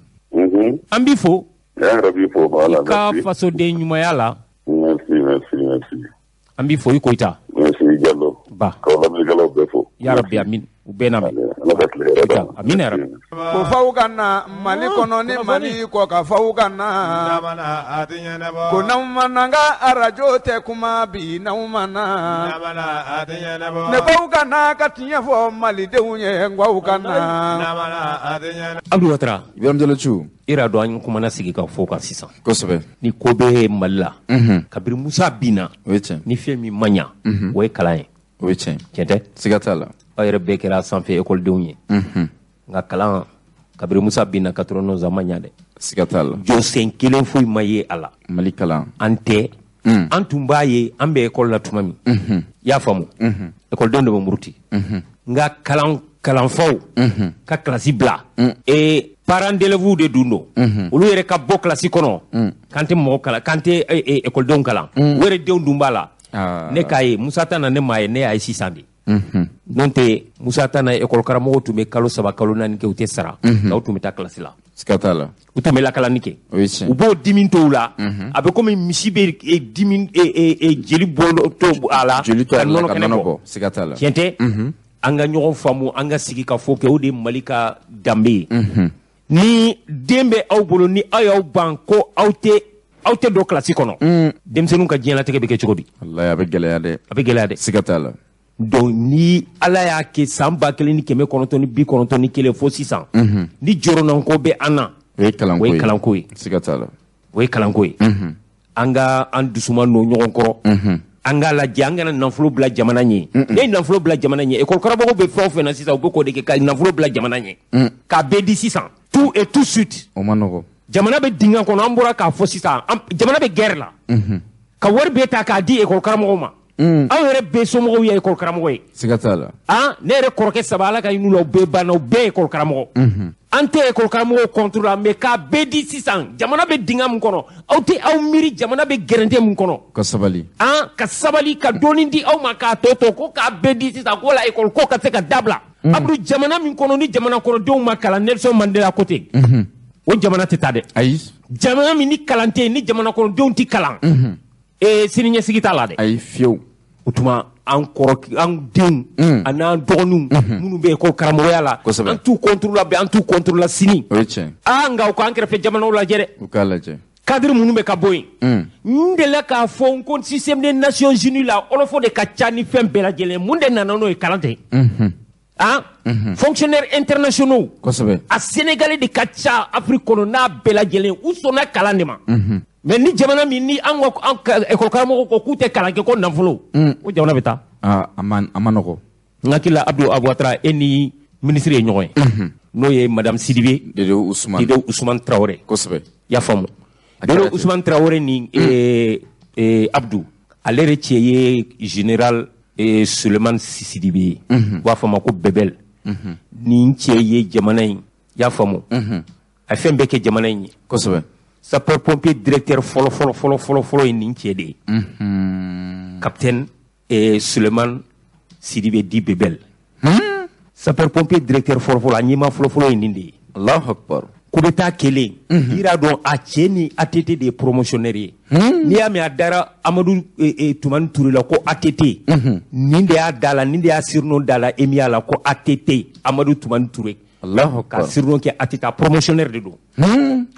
[SPEAKER 1] an b'i fo.
[SPEAKER 3] Ne yɛrɛ b'i fo. Voilà,
[SPEAKER 1] i ka fasoden ɲumanya la.
[SPEAKER 3] Merci, merci, merci.
[SPEAKER 1] An b'i fo, i Koyita.
[SPEAKER 3] Merci Diallo.
[SPEAKER 1] Ba.
[SPEAKER 3] K'aw lamɛnnikɛlaw bɛɛ fo.
[SPEAKER 1] Ya Rabbi, amin. U bɛɛ n'a mɛn.
[SPEAKER 3] Ala ka tile hɛrɛ d'an ma.
[SPEAKER 1] Amina ya Rabbi.
[SPEAKER 4] Ko faw ka na Mali kɔnɔ ni Mali kɔ ka faw ka na. Ko n'anw ma na n ka arajo tɛ kuma bi n'anw ma na. Ne faw ka na ka tiɲɛ fɔ Malidenw ye n k'aw ka na.
[SPEAKER 1] Abdou Ouattara.
[SPEAKER 2] Ibrahim Diallo Thiou.
[SPEAKER 1] I yɛrɛ dɔn an kumana sigi ka fɔ kan sisan.
[SPEAKER 2] Kosɛbɛ.
[SPEAKER 1] Ni ko bɛ Mali la, kabiri Musa binna,
[SPEAKER 2] o ye tiɲɛ.
[SPEAKER 1] Ni fɛn min ma ɲa, o ye kalan ye.
[SPEAKER 2] O ye tiɲɛ.
[SPEAKER 1] Tiɲɛ tɛ?
[SPEAKER 2] Siga t'a la.
[SPEAKER 1] Aw yɛrɛ bɛɛ kɛra sanfɛ ekɔlidenw ye. Nka kalan kabiri Musa binna 91 a ma ɲa dɛ.
[SPEAKER 2] Siga t'a la.
[SPEAKER 1] Jɔsen kelen foyi ma ye a la.
[SPEAKER 2] Mali kalan.
[SPEAKER 1] An tɛ. An tun b'a ye, an bɛ ekɔli la tuma min. I y'a faamu. Ekɔlidenw de bɛ muruti. Nka kalanfaw ka kilasi bila. Ee parents d'élèves de dun don. Olu yɛrɛ ka bɔ kilasi kɔnɔ. K'an tɛ mɔgɔ kalan, k'an tɛ ekɔlidenw kalan. U yɛrɛ denw dun b'a la. Ne k'a ye Musa ta na, ne m'a ye, ne y'a ye sisan de. N'o tɛ Musa ta na, ekɔli karamɔgɔw tun bɛ kalo 3 kalo 4 kɛ, u tɛ sara. Nka u tun bɛ taa kilasi la.
[SPEAKER 2] Siga t'a la.
[SPEAKER 1] U tun bɛ lakalanni kɛ.
[SPEAKER 2] O ye tiɲɛ.
[SPEAKER 1] U b'o dimi t'o la. A bɛ komi misi bɛ dimi jeli bɔ to a la.
[SPEAKER 2] Jeli to a la ka nɔnɔ bɔ. Siga t'a la.
[SPEAKER 1] Tiɲɛ tɛ? An ka ɲɔgɔn faamu, an ka sigi ka fɔ kɛ, o de ye Mali ka danbe ye. Ni den bɛ aw bolo, ni aw y'aw ban ko aw tɛ don kilasi kɔnɔ, denmisɛnninw ka diɲɛlatigɛ bɛ kɛ cogo di?
[SPEAKER 2] Walayi a bɛ gɛlɛya dɛ.
[SPEAKER 1] A bɛ gɛlɛya dɛ.
[SPEAKER 2] Siga t'a la.
[SPEAKER 1] Donc ni Ala y'a kɛ san 1991 fo sisan, ni jɔrɔnanko bɛ an na,
[SPEAKER 2] o ye kalanko ye.
[SPEAKER 1] O ye kalanko ye.
[SPEAKER 2] Siga t'a la.
[SPEAKER 1] O ye kalanko ye. An ka an dusuma nɔ ɲɔgɔn kɔrɔ. An k'a lajɛ, an kana nafolo bila jamana ɲɛ. Ne ye nafolo bila jamana ɲɛ, ekɔli karamɔgɔw bɛ fɛn o fɛn na sisan, u bɛ k'o de kɛ ka nafolo bila jamana ɲɛ. K'a bɛɛ di sisan, tout et tout de suite.
[SPEAKER 2] O ma nɔgɔ.
[SPEAKER 1] Jamana bɛ dingɛ kɔnɔ, an bɔra k'a fɔ sisan, jamana bɛ guerre la. Ka wari bɛɛ ta k'a di ekɔli karamɔgɔw ma. Aw yɛrɛ bɛɛ somɔgɔw ye ekɔli karamɔgɔ ye.
[SPEAKER 2] Siga t'a la.
[SPEAKER 1] Ne yɛrɛ kɔrɔkɛ 3, Ala ka hin'u la, u bɛɛ banna, u bɛɛ ekɔli karamɔgɔ. An tɛ ekɔli karamɔgɔw contre la, mais k'a bɛɛ di sisan, jamana bɛ dingɛ min kɔnɔ, aw tɛ aw miiri jamana bɛ gɛrɛntɛ min kɔnɔ.
[SPEAKER 2] Ka sabali.
[SPEAKER 1] Ka sabali, ka dɔɔni di aw ma k'a tɔ to, ko k'a bɛɛ di sisan, ko la ekɔli ko ka se ka dabila. Abdou, jamana min kɔnɔ ni jamana kɔnɔdenw ma kalan, Nelson Mandela ko ten, o jamana tɛ taa dɛ.
[SPEAKER 2] Ayi.
[SPEAKER 1] Jamana min ni kalan tɛ yen, ni jamana kɔnɔdenw tɛ kalan, sini ɲɛsigi t'a la dɛ.
[SPEAKER 2] Ayi, fiyewu.
[SPEAKER 1] O tuma an kɔrɔ, an denw a n'an dɔgɔninw minnu bɛ école karamɔgɔya la, an t'u contre la bi, an t'u contre la sini.
[SPEAKER 2] O ye tiɲɛ.
[SPEAKER 1] Aa, nka u k'an kɛrɛfɛ jamanaw lajɛ dɛ.
[SPEAKER 2] U k'a lajɛ.
[SPEAKER 1] Cadre minnu bɛ ka bɔ yen, n delila k'a fɔ n ko système des Nations Unies la, ɔlɔfɔ de ka ca ni fɛn bɛɛ lajɛlen. Mun de nana n'o ye? Kalan tɛ. Ah, fonctionnaires internationaux, a Sénégalais de ka ca Afrique kɔnɔ n'a bɛɛ lajɛlen, u sɔnna kalan de ma. Mais ni jamana min ni an ka école karamɔgɔw ko k'u tɛ kalan kɛ ko nafolo, o jamana bɛ taa.
[SPEAKER 2] Aa, a ma nɔgɔ.
[SPEAKER 1] N hakili la, Abdou Ouattara, e ni ministre ye ɲɔgɔn ye, n'o ye madame Sidibé
[SPEAKER 2] Dede Ousmane,
[SPEAKER 1] Dede Ousmane Traoré. I y'a faamu, Dede Ousmane Traoré ni Abdou, ale yɛrɛ cɛ ye général Suleiman Sidibé ye, u b'a fɔ a ma ko Bebel. Nin cɛ ye jamana in, i y'a faamu, a ye fɛn bɛɛ kɛ jamana in ye. Sapeur pompier directeur fɔlɔ fɔlɔ fɔlɔ fɔlɔ fɔlɔ ye nin cɛ de ye, capitaine Suleiman Sidibé dit Bebel. Sapeur pompier directeur fɔlɔ fɔlɔ, a ɲɛmaa fɔlɔ fɔlɔ ye nin de ye.
[SPEAKER 2] Allahu akbar.
[SPEAKER 1] Coup d'état kelen, i y'a dɔn, a cɛ ni ATT de ye promotionnaire ye. N'i y'a mɛn a dara Amadu Tumani Ture la ko ATT, nin de y'a da la, nin de y'a surnom da la émir la ko ATT, Amadu Tumani Ture.
[SPEAKER 2] Allahu akbar.
[SPEAKER 1] Ka surnom kɛ ATT, a promotionnaire de don.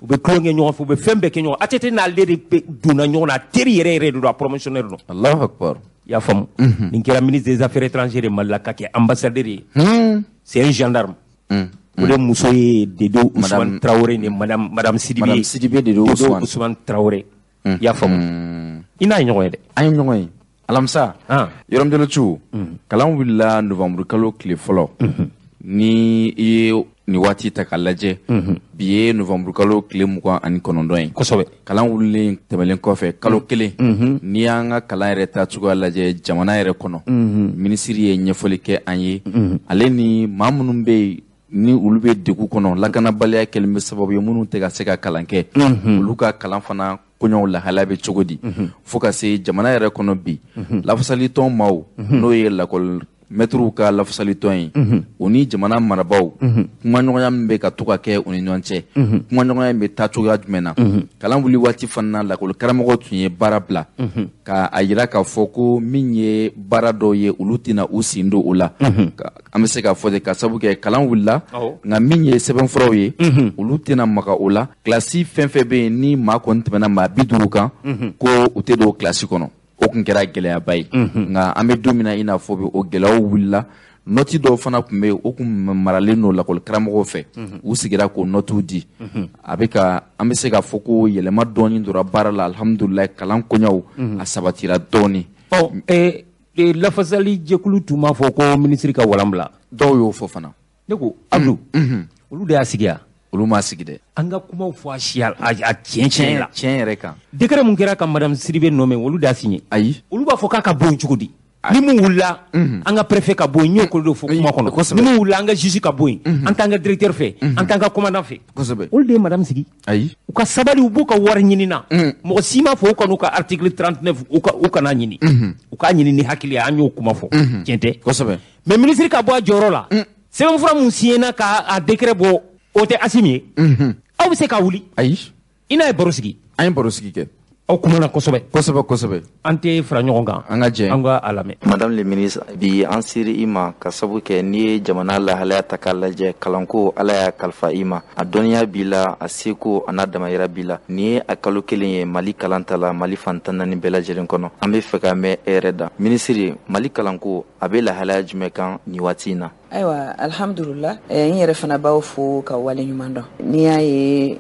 [SPEAKER 1] U bɛ tulon kɛ ɲɔgɔn fɛ, u bɛ fɛn bɛɛ kɛ ɲɔgɔn. ATT n'ale de donna ɲɔgɔn na, a teri yɛrɛ yɛrɛ de don, a promotionnaire don.
[SPEAKER 2] Allahu akbar.
[SPEAKER 1] I y'a faamu, nin kɛra ministre des affaires étrangères Mali la, ka kɛ ambassadeur ye. C'est un gendarme. O de muso ye Dede Ousmane Traoré ni madame Sidibé.
[SPEAKER 2] Madame Sidibé Dede Ousmane.
[SPEAKER 1] Ousmane Traoré. I y'a faamu. I n'a ye ɲɔgɔn ye dɛ.
[SPEAKER 2] An ye ɲɔgɔn ye. Alamisa. Yɔrɔmjalo cu. Kalan wulila novembre kalo tile fɔlɔ. Ni i ye nin waati ta k'a lajɛ, bi ye novembre kalo tile 29 ye. Kalan wulilen tɛmɛlen kɔfɛ kalo kelen, n'i y'an ka kalan yɛrɛ ta cogoya lajɛ jamana yɛrɛ kɔnɔ, minisiri ye ɲɛfɔli kɛ an ye, ale ni maa minnu bɛ yen ni olu bɛ degun kɔnɔ, lakanabaliya kɛlen bɛ sababu ye minnu tɛ ka se ka kalan kɛ, olu ka kalan fana koɲɛw lahalaya bɛ cogo di, fo ka se jamana yɛrɛ kɔnɔ bi lafasalitɔn maaw, n'o ye lakɔli mɛtiriw ka lafasalitɔn ye, o ni jamana marabaaw kumaɲɔgɔnya min bɛ ka to ka kɛ u ni ɲɔgɔn cɛ, kumaɲɔgɔnya in bɛ taa cogoya jumɛn na. Kalan wuli waati fana, lakɔli karamɔgɔw tun ye baara bila ka a yira k'a fɔ ko min ye baara dɔw ye, olu tɛna u sen don o la. An bɛ se k'a fɔ de ka sababu kɛ kalan wulila, nka min ye sɛbɛnfuraw ye, olu tɛna maga o la. Kilasi fɛn fɛn bɛ yen ni maa kɔni tɛmɛna maa 50 kan, ko u tɛ don kilasi kɔnɔ. O tun kɛra gɛlɛyaba ye, nka an bɛ don min na i n'a fɔ bi, o gɛlɛyaw wulila. Nɔti dɔw fana tun bɛ yen, o tun maralen don lakɔli karamɔgɔw fɛ, u sigira k'o nɔtiw di. A bɛ ka an bɛ se k'a fɔ ko yɛlɛma dɔɔni donna baara la, alihamudulilayi, kalan koɲɛw a sabatira dɔɔni.
[SPEAKER 1] Ɔ, lafasali jɛkulu tun b'a fɔ ko minisiri ka walan bila.
[SPEAKER 2] Dɔw y'o fɔ fana.
[SPEAKER 1] Ne ko Abdou, olu de y'a sigi yan.
[SPEAKER 2] Olu m'a sigi dɛ.
[SPEAKER 1] An ka kumaw fɔ a siya a tiɲɛ la.
[SPEAKER 2] Tiɲɛ yɛrɛ kan.
[SPEAKER 1] Décret mun kɛra ka madame Sidibé nommé, olu de y'a signé.
[SPEAKER 2] Ayi.
[SPEAKER 1] Olu b'a fɔ k'a ka bɔ yen cogo di? Ni mun wulila, an ka préfet ka bɔ yen, n y'o ko de fɔ kuma kɔnɔ. Ni mun wulila, an ka juge ka bɔ yen, an t'an ka directeur fɛ, an t'an ka commandant fɛ. Olu de ye madame sigi.
[SPEAKER 2] Ayi.
[SPEAKER 1] U ka sabali, u b'u ka wari ɲini na. Mɔgɔ si m'a fɔ u kan'u ka article 39 u kana ɲini. U k'a ɲini ni hakili ye, an y'o kuma fɔ. Tiɲɛ tɛ. Mais ministre ka bɔ a jɔyɔrɔ la, sɛbɛnfura mun signé na k'a décret bɔ, o tɛ Assimi ye. Aw bɛ se ka wuli.
[SPEAKER 2] Ayi.
[SPEAKER 1] I n'a ye baro sigi.
[SPEAKER 2] An ye baro sigi kɛ.
[SPEAKER 1] Aw kumana kosɛbɛ.
[SPEAKER 2] Kosɛbɛ kosɛbɛ.
[SPEAKER 1] An tɛ fara ɲɔgɔn kan.
[SPEAKER 2] An ka jɛ.
[SPEAKER 1] An ka a lamɛn.
[SPEAKER 5] Madame le ministre, bi an sera i ma ka sabu kɛ n'i ye jamana lahalaya ta k'a lajɛ, kalanko Ala y'a kalifa i ma, a dɔnniya b'i la, a seko a n'a damayira b'i la. Nin ye a kalo kelen ye Mali kalan ta la, Mali fan 14 bɛɛ lajɛlen kɔnɔ. An bɛ fɛ ka mɛn e yɛrɛ da, minisiri, Mali kalanko a bɛ lahalaya jumɛn kan nin waati in na?
[SPEAKER 6] Ayiwa, alhamdulillah, n yɛrɛ fana b'aw fo ka wale ɲuman dɔn. N'i y'a ye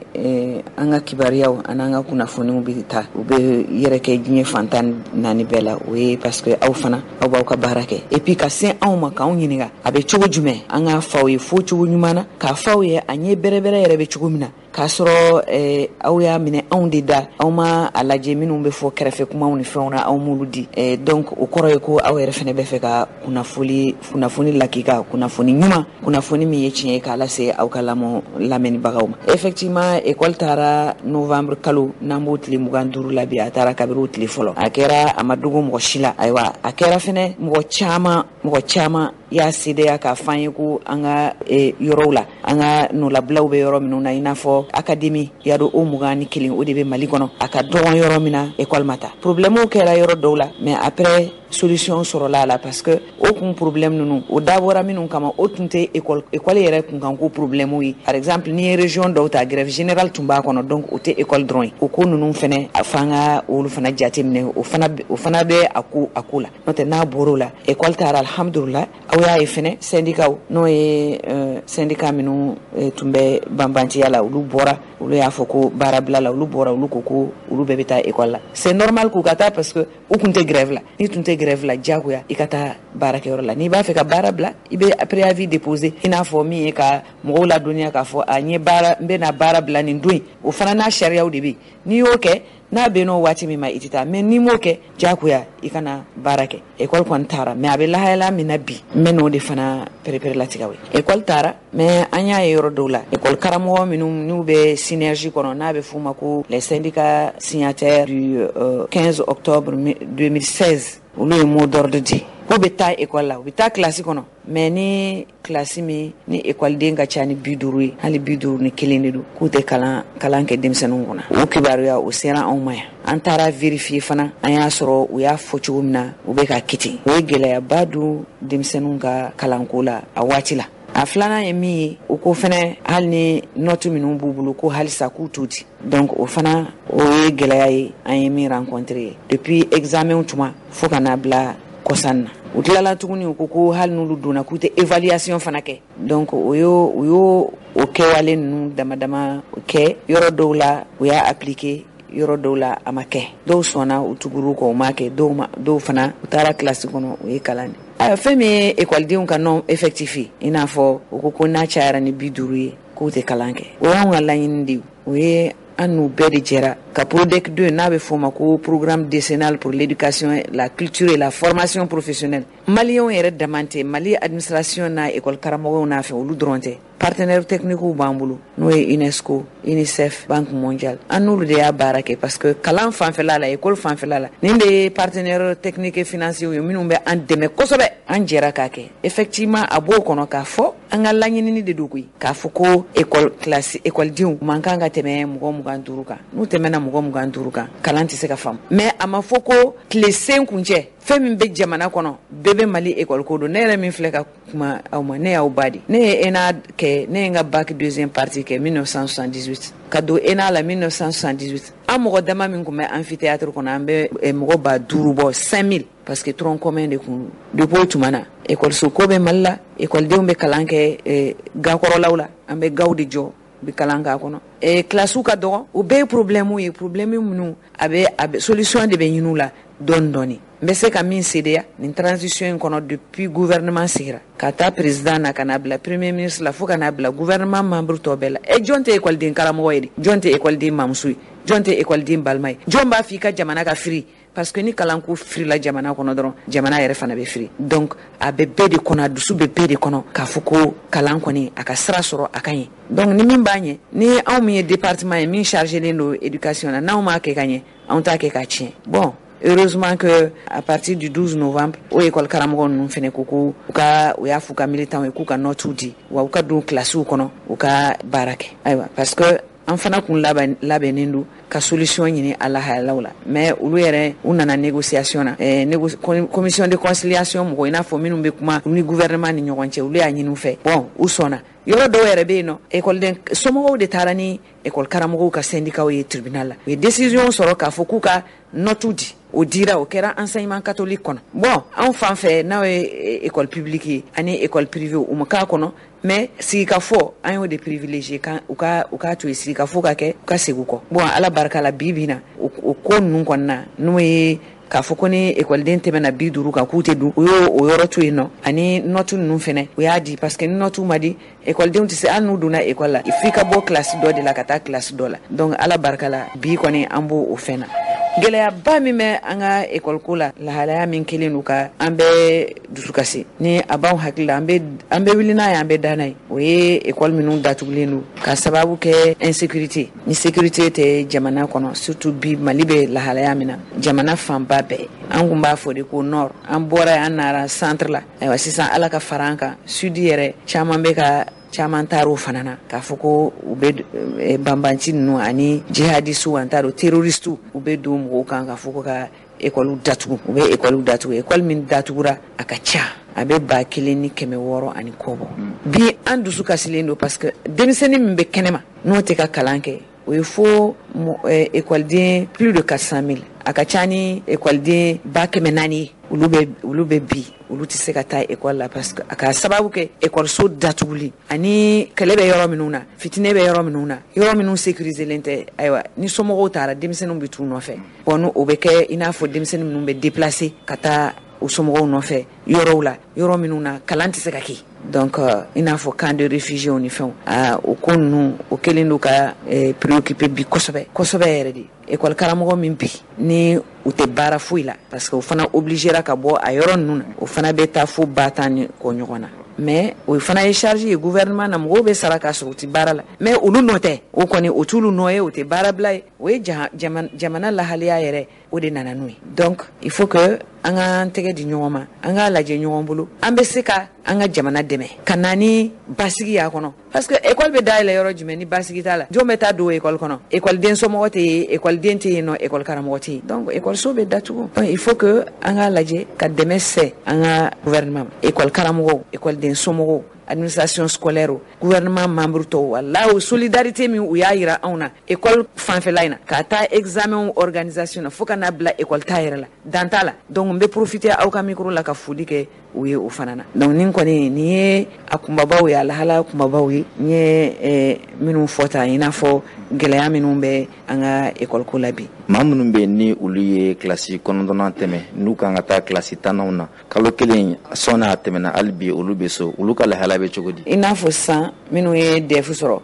[SPEAKER 6] an ka kibaruyaw an'an ka kunnafoniw bɛ taa, u bɛ yɛrɛ kɛ diɲɛ fan 14 bɛɛ la, o ye parce que aw fana aw b'aw ka baara kɛ, et puis ka se anw ma k'anw ɲininka a bɛ cogo jumɛn, an k'a fɔ aw ye fo cogo ɲuman na, k'a fɔ aw ye a ɲɛ bɛrɛbɛrɛ yɛrɛ bɛ cogo min na, k'a sɔrɔ aw y'a minɛ anw de da, aw ma a lajɛ minnu bɛ fɔ kɛrɛfɛ kumaw ni fɛnw na, aw m'olu di. Donc o kɔrɔ ye ko aw yɛrɛ fana bɛ fɛ ka kunnafoni lakika, kunnafoni ɲuman, kunnafoni min ye tiɲɛ ye, k'a lase aw ka lamɛnnibagaw ma. Effectivement, école taara novembre kalo, n'an b'o tile 25 la bi, a taara kabiri o tile fɔlɔ. A kɛra, a ma dogo mɔgɔ si la. Ayiwa, a kɛra fɛnɛ mɔgɔ caman y'a seereya k'a fɔ an ye ko an ka yɔrɔw la, an ka nɔlabilaw bɛ yɔrɔ minnu na, i n'a fɔ académie y'a dɔn o 21, o de bɛ Mali kɔnɔ. A ka dɔgɔn yɔrɔ min na, école ma taa. Problème kɛra yɔrɔ dɔw la, mais après solution sɔrɔla a la, parce que o kun problème ninnu, o dabɔra minnu kama, o tun tɛ école yɛrɛ kunkan ko problème ye. Par exemple, n'i ye région dɔw ta, grève générale tun b'a kɔnɔ, donc o tɛ école dɔrɔn ye. O ko ninnu fɛnɛ, a f'an ka olu fana jateminɛ, o fana bɛ a ko la. N'o tɛ, n'a bɔr'o la, école taara, alhamdulillah. Aw y'a ye fɛnɛ, syndicat, n'o ye syndicat minnu tun bɛ banbantiya la, olu bɔra, olu y'a fɔ ko baarabila la, olu bɔra, olu ko ko olu bɛɛ bɛ taa école la. C'est normal k'u ka taa, parce que u tun tɛ grève la. N'i tun tɛ grève la, diyagoya i ka taa baarakɛyɔrɔ la. N'i b'a fɛ ka baara bila, i bɛ préavis déposer, i n'a fɔ min ye ka mɔgɔw ladɔnniya k'a fɔ a n ye baara, n bɛna baara bila nin don in. O fana n'a sariyaw de bɛ yen. N'i y'o kɛ, n'a bɛn n'o waati min ma, i tɛ taa. Mais n'i m'o kɛ, diyagoya i kana baara kɛ. École kɔni taara, mais a bɛ lahalaya min na bi, n bɛ n'o de fana perepere latigɛ. O ye école taara, mais an y'a ye yɔrɔ dɔw la, école karamɔgɔ minnu n'u bɛ synergie kɔnɔ, n'a bɛ f'u ma ko les syndicats signataires du 15 octobre 2016, olu ye mot d'ordre di k'u bɛ taa école la, u bɛ taa kilasi kɔnɔ. Mais ni kilasi min ni ekɔliden ka ca ni 50 ye, hali 51 de don, k'u tɛ kalan kɛ denmisɛnninw kunna. O kibaruya o sera anw ma yan, an taara vérifier fana, an y'a sɔrɔ u y'a fɔ cogo min na, u bɛ ka kɛ ten. O ye gɛlɛyaba don denmisɛnninw ka kalanko la a waati la. A filanan ye min ye, o ko fɛnɛ, hali ni note minnu b'u bolo, ko halisa k'u t'u di. Donc o fana, o ye gɛlɛya ye an ye min rencontré depuis examen tuma fo ka n'a bila kɔsan na. U tilala tuguni, u ko ko hali n'olu donna, k'u tɛ évaluation fana kɛ. Donc o y'o o kɛwale ninnu dama dama kɛ yɔrɔ dɔw la, u y'a appliquer yɔrɔ dɔw la, a ma kɛ. Dɔw sɔnna, u tugur'u kɔ, u m'a kɛ. Dɔw ma, dɔw fana, u taara kilasi kɔnɔ, u ye kalan de. Ayiwa, fɛn min ye ekɔlidenw ka non effectif ye, i n'a fɔ u ko ko n'a cayara ni 50 ye, k'u tɛ kalan kɛ, o y'anw ka laɲini de ye. O ye an n'u bɛɛ de jɛra ka PRODEC 2, n'a bɛ f'o ma ko programme décennal pour l'éducation, la culture et la formation professionnelle. Maliyɛnw yɛrɛ dama tɛ, Mali administration n'a école karamɔgɔw n'a fɛ, olu dɔrɔn tɛ. Partenaire technique b'an bolo, n'o ye UNESCO, UNICEF, Banque mondiale. An n'olu de y'a baara kɛ, parce que kalan fanfɛla la, école fanfɛla la, nin de ye partenaire technique et financier ye minnu bɛ an dɛmɛ kosɛbɛ. An jɛra k'a kɛ. Effectivement, a b'o kɔnɔ k'a fɔ an ka laɲinini de don koyi, k'a fɔ ko école classe écoledenw man kan ka tɛmɛ mɔgɔ 25 kan. N'u tɛmɛna mɔgɔ 25 kan, kalan tɛ se ka faamu. Mais a ma fɔ ko tile sen kuncɛ. Fɛn min bɛ jamana kɔnɔ, bɛɛ bɛ Mali école ko don. Ne yɛrɛ min filɛ ka kuma aw ma, ne y'aw ba de. Ne ye ENA kɛ, ne ye n ka bac deuxième partie kɛ 1978, ka don ENA la 1978. An mɔgɔ dama min tun bɛ amphithéâtre kɔnɔ, an bɛ mɔgɔ 5000 bɔ, 5000, parce que tronc commun de kun. Depuis o tuma na, école ko bɛ Mali la. Ekɔlidenw bɛ kalan kɛ gakɔrɔlaw la, an bɛ gaw de jɔ, bɛ kalan k'a kɔnɔ. Kilasiw ka dɔgɔ. O bɛɛ ye problème ye, problème minnu a bɛ solution de bɛ ɲini u la dɔɔni dɔɔni. N bɛ se ka min seereya nin transition in kɔnɔ, depuis gouvernement sigira, ka taa président na, ka n'a bila premier ministre la, fo ka n'a bila gouvernement membre tɔ bɛɛ la, e jɔn tɛ ekɔliden karamɔgɔ ye de? Jɔn tɛ ekɔliden mamuso ye? Jɔn tɛ ekɔliden balima ye? Jɔn b'a fɔ i ka jamana ka firi? Parce que ni kalanko firila jamana kɔnɔ dɔrɔn, jamana yɛrɛ fana bɛ firi. Donc a bɛ bɛɛ de kɔnɔ, a dusu bɛ bɛɛ de kɔnɔ k'a fɔ ko kalan kɔni, a ka sira sɔrɔ, a ka ɲɛ. Donc ni min b'a ɲɛ, ni anw min ye département ye min chargelen don éducation na, n'anw m'a kɛ ka ɲɛ, anw t'a kɛ k'a tiɲɛ. Bon, heureusement que à partir du 12 novembre, o école karamɔgɔ ninnu fɛnɛ ko ko u ka, u y'a f'u ka militants ye k'u ka notes di, wa u ka don kilasiw kɔnɔ, u ka baara kɛ. Ayiwa, parce que an fana kun labɛnnen don ka solution ɲini a lahalaw la. Mais olu yɛrɛ, u nana négociation na, commission de conciliation mɔgɔ, i n'a fɔ minnu bɛ kuma ni gouvernement ni ɲɔgɔn cɛ, olu y'a ɲini u fɛ. Bon, u sɔnna. Yɔrɔ dɔw yɛrɛ bɛ yen nɔ, ekɔliden somɔgɔw de taara ni ekɔli karamɔgɔw ka syndicat ye tribunal la. U ye décision sɔrɔ k'a fɔ k'u ka note di. O dira, o kɛra enseignement catholique kɔnɔ. Bon, anw fan fɛ, n'aw ye école publique ye ani école privée, u ma k'a kɔnɔ. Mais sigikafɔ, an y'o de privilégié kan u ka to yen, sigikafɔ ka kɛ, u ka segin u kɔ. Bon, Ala barika la, bi bi in na, o ko ninnu kɔni na, n'o ye k'a fɔ ko ni ekɔliden tɛmɛna 50 kan, k'u tɛ dun, u y'o o yɔrɔ to yen nɔ. Ani note ninnu fɛnɛ, u y'a di, parce que ni note ma di, ekɔlidenw tɛ se. Hali n'u donna ekɔli la, f'i ka bɔ kilasi dɔ de la ka taa kilasi dɔ la. Donc Ala barika la, bi kɔni, an b'o o fɛn na. Gɛlɛyaba min bɛ an ka école ko la, lahalaya min kɛlen don ka an bɛɛ dusukasi, ni a b'anw hakili la, an bɛ wuli n'a ye, an bɛ da n'a ye, o ye école minnu datugulen don ka sababu kɛ insécurité. Ni sécurité tɛ jamana kɔnɔ, surtout bi Mali bɛ lahalaya min na, jamana fanba bɛɛ, an kun b'a fɔ de ko nord, an bɔra yen, an nara centre la. Ayiwa, sisan Ala ka fara an kan, sud yɛrɛ caman bɛ ka caman taar'o fana na, k'a fɔ ko u bɛ banbanci ninnu ani jihadisiw, an t'a dɔn terroristew, u bɛ don mɔgɔw kan k'a fɔ ko ka école datugu. U bɛ école datugu. École min datugura, a ka ca, a bɛ 1600 ani kɔ bɔ. Bi an dusu kasilen don parce que denmisɛnnin min bɛ kɛnɛma n'o tɛ ka kalan kɛ, o ye fo écoleden plus de 400 000, a ka ca ni écoleden 400 000 ye. Olu bɛ bi, olu tɛ se ka taa école la parce que a ka sababu kɛ école datuguli ani kɛlɛ bɛ yɔrɔ minnu na, fitinɛ bɛ yɔrɔ minnu na, yɔrɔ minnu sécuriselen tɛ. Ayiwa, ni somɔgɔw taara, denmisɛnninw bɛ t'u nɔfɛ. Bon, o bɛ kɛ i n'a fɔ denmisɛnnin minnu bɛ déplacer ka taa u somɔgɔw nɔfɛ yɔrɔw la, yɔrɔ minnu na kalan tɛ se ka kɛ. Donc i n'a fɔ camp de réfugiés ni fɛnw, o ko ninnu, o kɛlen don ka préoccuper bi kosɛbɛ kosɛbɛ yɛrɛ de. École karamɔgɔ min bi ni u tɛ baara foyi la parce que o fana obligera ka bɔ a yɔrɔ ninnu na, o fana bɛ taa fo 10 000 ni kɔ ɲɔgɔn na. Mais o fana ye charge ye gouvernement na. Mɔgɔw bɛ sara k'a sɔrɔ u tɛ baara la, mais olu nɔ tɛ, o kɔni o t'olu nɔ ye, o tɛ baara bila ye, o ye jamana lahalaya yɛrɛ, o de nana n'o ye. Donc il faut que an k'an tɛgɛ di ɲɔgɔn ma, an k'a lajɛ ɲɔgɔn bolo, an bɛ se ka an ka jamana dɛmɛ ka na ni basigi y'a kɔnɔ, parce que école bɛ dayɛlɛ yɔrɔ jumɛn ni basigi t'a la? Jɔn bɛ taa don école kɔnɔ? École den somɔgɔ tɛ yen, école den tɛ yen nɔ, école karamɔgɔ tɛ yen, donc école so bɛ datugu. Donc il faut que an k'a lajɛ ka dɛmɛ sɛ an ka gouvernement ma, école karamɔgɔw, école den somɔgɔw, administration scolaire, gouvernement membre tɔw. Walahi, o solidarité min u y'a yira anw na école fanfɛla in na, ka taa examen organisation na fo ka n'a bila école ta yɛrɛ la, dan t'a la. Donc n bɛ profiter aw ka micro la ka foli kɛ u ye o fana na. Donc nin kɔni, nin ye a kunbabaw ye, a lahala kunbabaw ye, n ye minnu fɔ tan, i n'a fɔ gɛlɛya minnu bɛ an ka école ko la bi.
[SPEAKER 5] Maa minnu bɛ yen ni olu ye kilasi 9nan tɛmɛ, n'u kan ka taa kilasi 10nanw na, kalo kelen sɔnni a tɛmɛna, hali bi olu bɛ so, olu ka lahala bɛ cogo di?
[SPEAKER 6] I n'a fɔ sisan minnu ye DEF sɔrɔ,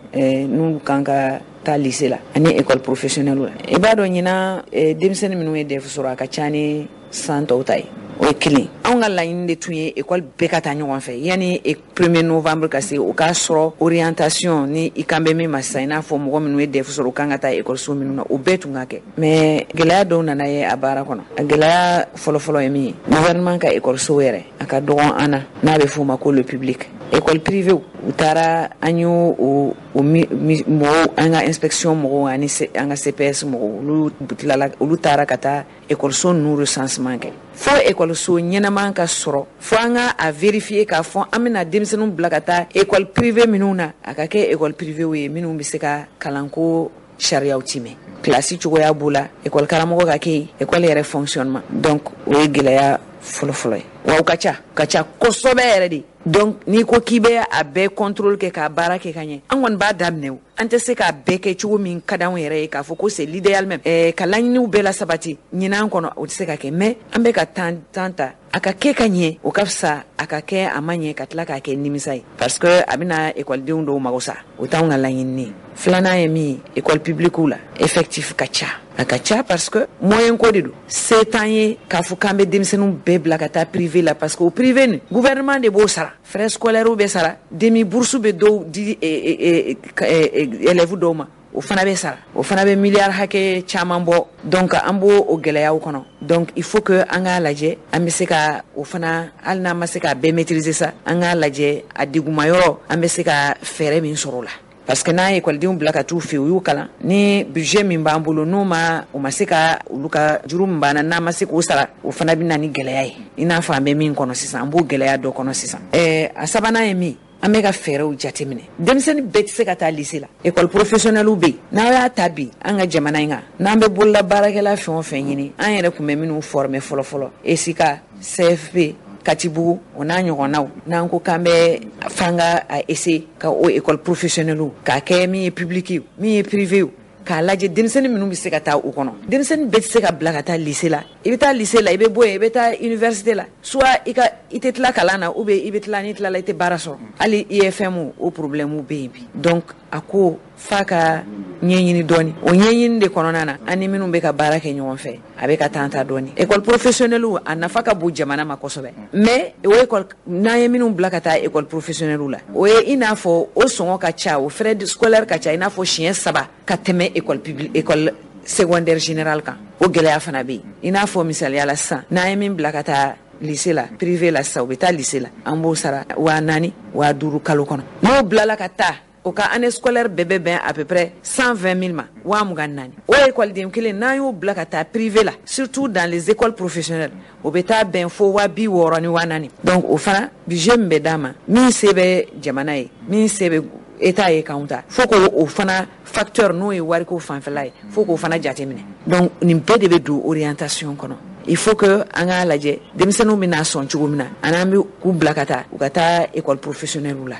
[SPEAKER 6] n'u kan ka taa lycée la ani école professionnelle la, i b'a dɔn ɲinan denmisɛnnin minnu ye DEF sɔrɔ, a ka ca ni san tɔw ta ye. O ye kelen. Anw ka laɲini de tun ye école bɛɛ ka taa ɲɔgɔn fɛ yanni 1er novembre ka se, o k'a sɔrɔ orientation ni i kan bɛ min ma sisan, i n'a fɔ mɔgɔ minnu ye DEF sɔrɔ, u kan ka taa école so minnu na, o bɛɛ tun ka kɛ. Mais gɛlɛya dɔw nana ye a baara kɔnɔ. A gɛlɛya fɔlɔfɔlɔ ye min ye, gouvernement ka école so yɛrɛ, a ka dɔgɔn an na, n'a bɛ f'o ma ko le public. École privée, u taara, an y'o o mɔgɔw, an ka inspection mɔgɔw ani an ka CPS mɔgɔw, olu tilala, olu taara ka taa école so ninnu recensement kɛ. Fo école so ɲɛnama ka sɔrɔ, fo an ka a vérifier k'a fɔ an bɛna denmisɛnninw bila ka taa école privée minnu na, a ka kɛ école privée ye minnu bɛ se ka kalanko sariyaw timɛ, kilasi cogoya b'o la, école karamɔgɔ ka kɛ yen, école yɛrɛ fonctionnement. Donc o ye gɛlɛya fɔlɔfɔlɔ ye. Wa u ka ca, ka ca kosɛbɛ yɛrɛ de. Donc n'i ko k'i bɛ a bɛɛ contrôle kɛ k'a baara kɛ ka ɲɛ, an kɔni b'a daminɛ, o an tɛ se k'a bɛɛ kɛ cogo min ka d'anw yɛrɛ ye, k'a fɔ ko c'est l'idéal même, ka laɲiniw bɛɛ la sabati ɲinan kɔnɔ, o tɛ se ka kɛ. Mais an bɛ ka temps temps ta, a ka kɛ ka ɲɛ, o ka fisa a ka kɛ a ma ɲɛ ka tila k'a kɛ nimisa ye, parce que a bɛna ekɔlidenw dɔw mago sa, o t'anw ka laɲini ye. Filanan ye min ye, école publique la, effectif ka ca, a ka ca, parce que moyen ko de don. Se t'an ye k'a fɔ k'an bɛ denmisɛnninw bɛɛ bila ka taa privé la, parce que o privé nin, gouvernement de b'o sara, frais scolaires bɛ sara, demi bourse bɛ dɔw di élèves dɔw ma, o fana bɛ sara, o fana bɛ miliyari hakɛ caman bɔ. Donc an b'o o gɛlɛyaw kɔnɔ. Donc il faut que an k'a lajɛ, an bɛ se ka o fana, hali n'an ma se k'a bɛɛ maîtriser sa, an k'a lajɛ a degunma yɔrɔ, an bɛ se ka fɛɛrɛ min sɔrɔ o la, parce que n'an ye ekɔlidenw bila ka t'u fɛ, u y'u kalan, ni budget min b'an bolo, n'u ma u ma se ka olu ka juru min b'an na, n'an ma se k'o sara, o fana bɛ na ni gɛlɛya ye, i n'a fɔ an bɛ min kɔnɔ sisan, an b'o gɛlɛya dɔ kɔnɔ sisan. A sabanan ye min, an bɛ ka fɛɛrɛw jateminɛ. Denmisɛnnin bɛɛ tɛ se ka taa lycée la, école professionnelle bɛ yen. N'aw y'a ta bi an ka jamana in kan, n'an bɛ bolola baarakɛla fɛn o fɛn ɲini, an yɛrɛ tun bɛ minnu former fɔlɔ fɔlɔ, ESICA, CFP, Katibugu, o n'a ɲɔgɔnnaw, n'an ko k'an bɛ f'an ka a essayer ka o école professionnelle k'a kɛ, min ye public ye, min ye privé ye, k'a lajɛ denmisɛnnin minnu bɛ se ka taa o kɔnɔ. Denmisɛnnin bɛɛ tɛ se ka bila ka taa lycée la. I bɛ taa lycée la, i bɛ bɔ yen, i bɛ taa université la, soit i ka i tɛ tila kalan na, ou bien i bɛ tila, n'i tilala, i tɛ baara sɔrɔ. Hali IFM, o problème bɛ yen bi. Donc a ko f'a ka ɲɛɲini dɔɔni. O ɲɛɲini de kɔnɔna na, an ni minnu bɛ ka baara kɛ ɲɔgɔn fɛ, a bɛ ka taa ta dɔɔni. École professionnelle, a nafa ka bon jamana ma kosɛbɛ, mais o école, n'an ye minnu bila ka taa école professionnelle la, o ye i n'a fɔ o sɔngɔ ka ca, o frais scolaire ka ca i n'a fɔ siɲɛ 3 ka tɛmɛ école publique, école secondaire générale kan. O gɛlɛya fana bɛ yen. I n'a fɔ misaliya la sisan, n'an ye min bila ka taa lycée la, privé la sisan, u bɛ taa lycée la, an b'o sara 4000, 5000 kalo kɔnɔ. N'o bilala ka taa, o ka année scolaire bɛɛ bɛ bɛn à peu près 120 000 ma, 24 000. O école kelen, n'an y'o bila ka taa privé la, surtout dans les écoles professionnelles, o bɛ taa bɛn fo 64 000. Donc o fana, budget min bɛ d'a ma, min se bɛ jamana ye, min se bɛ état ye k'anw ta, fo k'o o fana facteur, n'o ye wariko fanfɛla ye, fo k'o fana jateminɛ. Donc nin bɛɛ de bɛ don orientation kɔnɔ. Il faut que an k'a lajɛ denmisɛnninw bɛna sɔn cogo min na, ani an bɛ k'u bila ka taa, u ka taa école professionnelle la.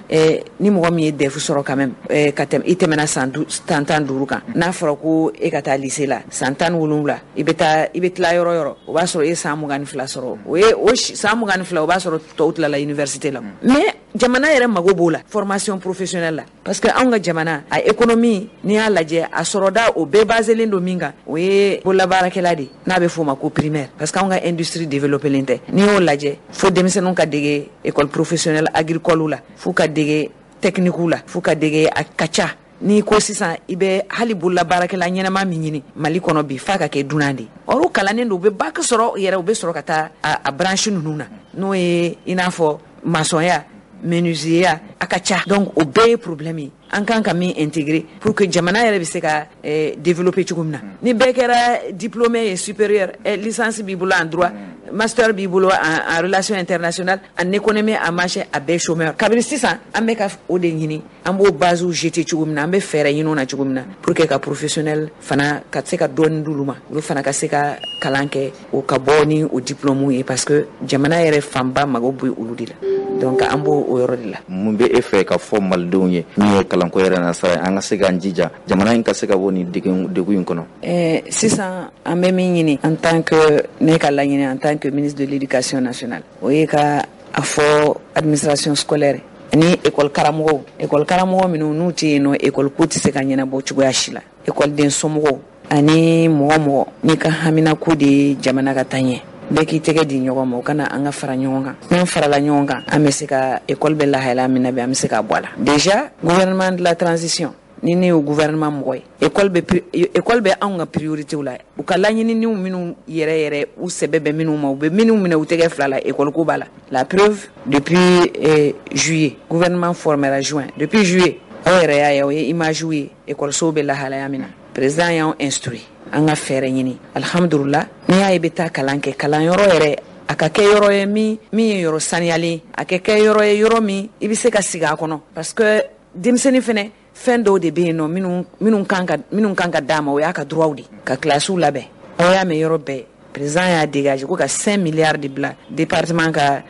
[SPEAKER 6] Ni mɔgɔ min ye DEF sɔrɔ quand même, ka tɛmɛ, i tɛmɛna san 15 kan, n'a fɔra ko e ka taa lycée la san 17, i bɛ taa, i bɛ tila yɔrɔ yɔrɔ, o b'a sɔrɔ e ye san 22 sɔrɔ. O ye o san 22, o b'a sɔrɔ tɔw tilala université la. Mais jamana yɛrɛ mago b'o la, formation professionnelle la, parce que anw ka jamana a économie, n'i y'a lajɛ, a sɔrɔda o bɛɛ baselen don min kan, o ye bololabaarakɛla de, n'a bɛ f'o ma ko primaire, parce que anw ka industrie développé len tɛ. N'i y'o lajɛ, fo denmisɛnninw ka dege école professionnelle agricole la, f'u ka dege technique la, f'u ka dege, a ka ca. N'i ko sisan i bɛ hali bololabaarakɛla ɲɛnama min ɲini Mali kɔnɔ bi, f'a ka kɛ dunan de ye. Or u kalannen don, u bɛ bac sɔrɔ yɛrɛ, u bɛ sɔrɔ ka taa a branche ninnu na, n'o ye i n'a fɔ maçonya, menuisier, a ka ca. Donc o bɛɛ ye problème ye an kan ka min intégrer pour que jamana yɛrɛ bɛ se ka développer cogo min na. Ni bɛɛ kɛra diplômé ye supérieur, licence b'i bolo en droit, master b'i bolo en relation internationale, en économie, en machin, a bɛɛ chômeur. Kabini sisan, an bɛ ka o de ɲini, an b'o base jeter cogo min na, an bɛ fɛɛrɛ ɲini o na cogo min na, pour que ka professionnel fana ka se ka dɔɔni d'olu ma, olu fana ka se ka kalan kɛ, o ka bɔ ni o diplôme ye, parce que jamana yɛrɛ fanba mago bɛ olu de la. Donc an b'o o yɔrɔ de la.
[SPEAKER 5] Mun bɛ e fɛ ka fɔ malidenw ye, min ye kalanko yɛrɛ nasira ye, an ka se k'an jija jamana in ka se ka bɔ nin degun in kɔnɔ?
[SPEAKER 6] Sisan an bɛ min ɲini, en tant que ne ka laɲini, en tant que ministre de l'Éducation nationale, o ye ka a fɔ administration scolaire ni école karamɔgɔw, école karamɔgɔ minnu n'u tɛ yen nɔ, école ko tɛ se ka ɲɛnabɔ cogoya si la, école den somɔgɔw ani mɔgɔ mɔgɔ n'i ka haminako de ye jamana ka taa ɲɛ, bɛɛ k'i tɛgɛ di ɲɔgɔn ma, o kana an ka fara ɲɔgɔn kan. N'an farala ɲɔgɔn kan, an bɛ se ka école bɛ lahalaya min na bi, an bɛ se k'a bɔ a la. Déjà, gouvernement de la transition, ni ne y'o gouvernement mɔgɔ ye, école bɛ anw ka priorité la. U ka laɲininiw minnu yɛrɛ yɛrɛ, u sɛbɛ bɛ minnu ma, u bɛ minnu minɛ u tɛgɛ fila la, école ko b'a la. La preuve, depuis juillet, gouvernement formera juin, depuis juillet, aw yɛrɛ y'a ye, o ye image ye, école bɛ lahalaya min na. Président y'anw instruit an ka fɛɛrɛ ɲini. Alhamdulillah, n'i y'a ye bɛ taa kalan kɛ, kalanyɔrɔ yɛrɛ a ka kɛ yɔrɔ ye min ye yɔrɔ saniyalen, a ka kɛ yɔrɔ ye, yɔrɔ min i bɛ se ka sigi a kɔnɔ, parce que denmisɛnnin fɛnɛ, fɛn dɔw de bɛ yen nɔ minnu kan ka d'a ma, o y'a ka droit de. Ka kilasiw labɛn, aw y'a mɛn yɔrɔ bɛɛ, président y'a dégagé ko ka 5 milliards de bila département ka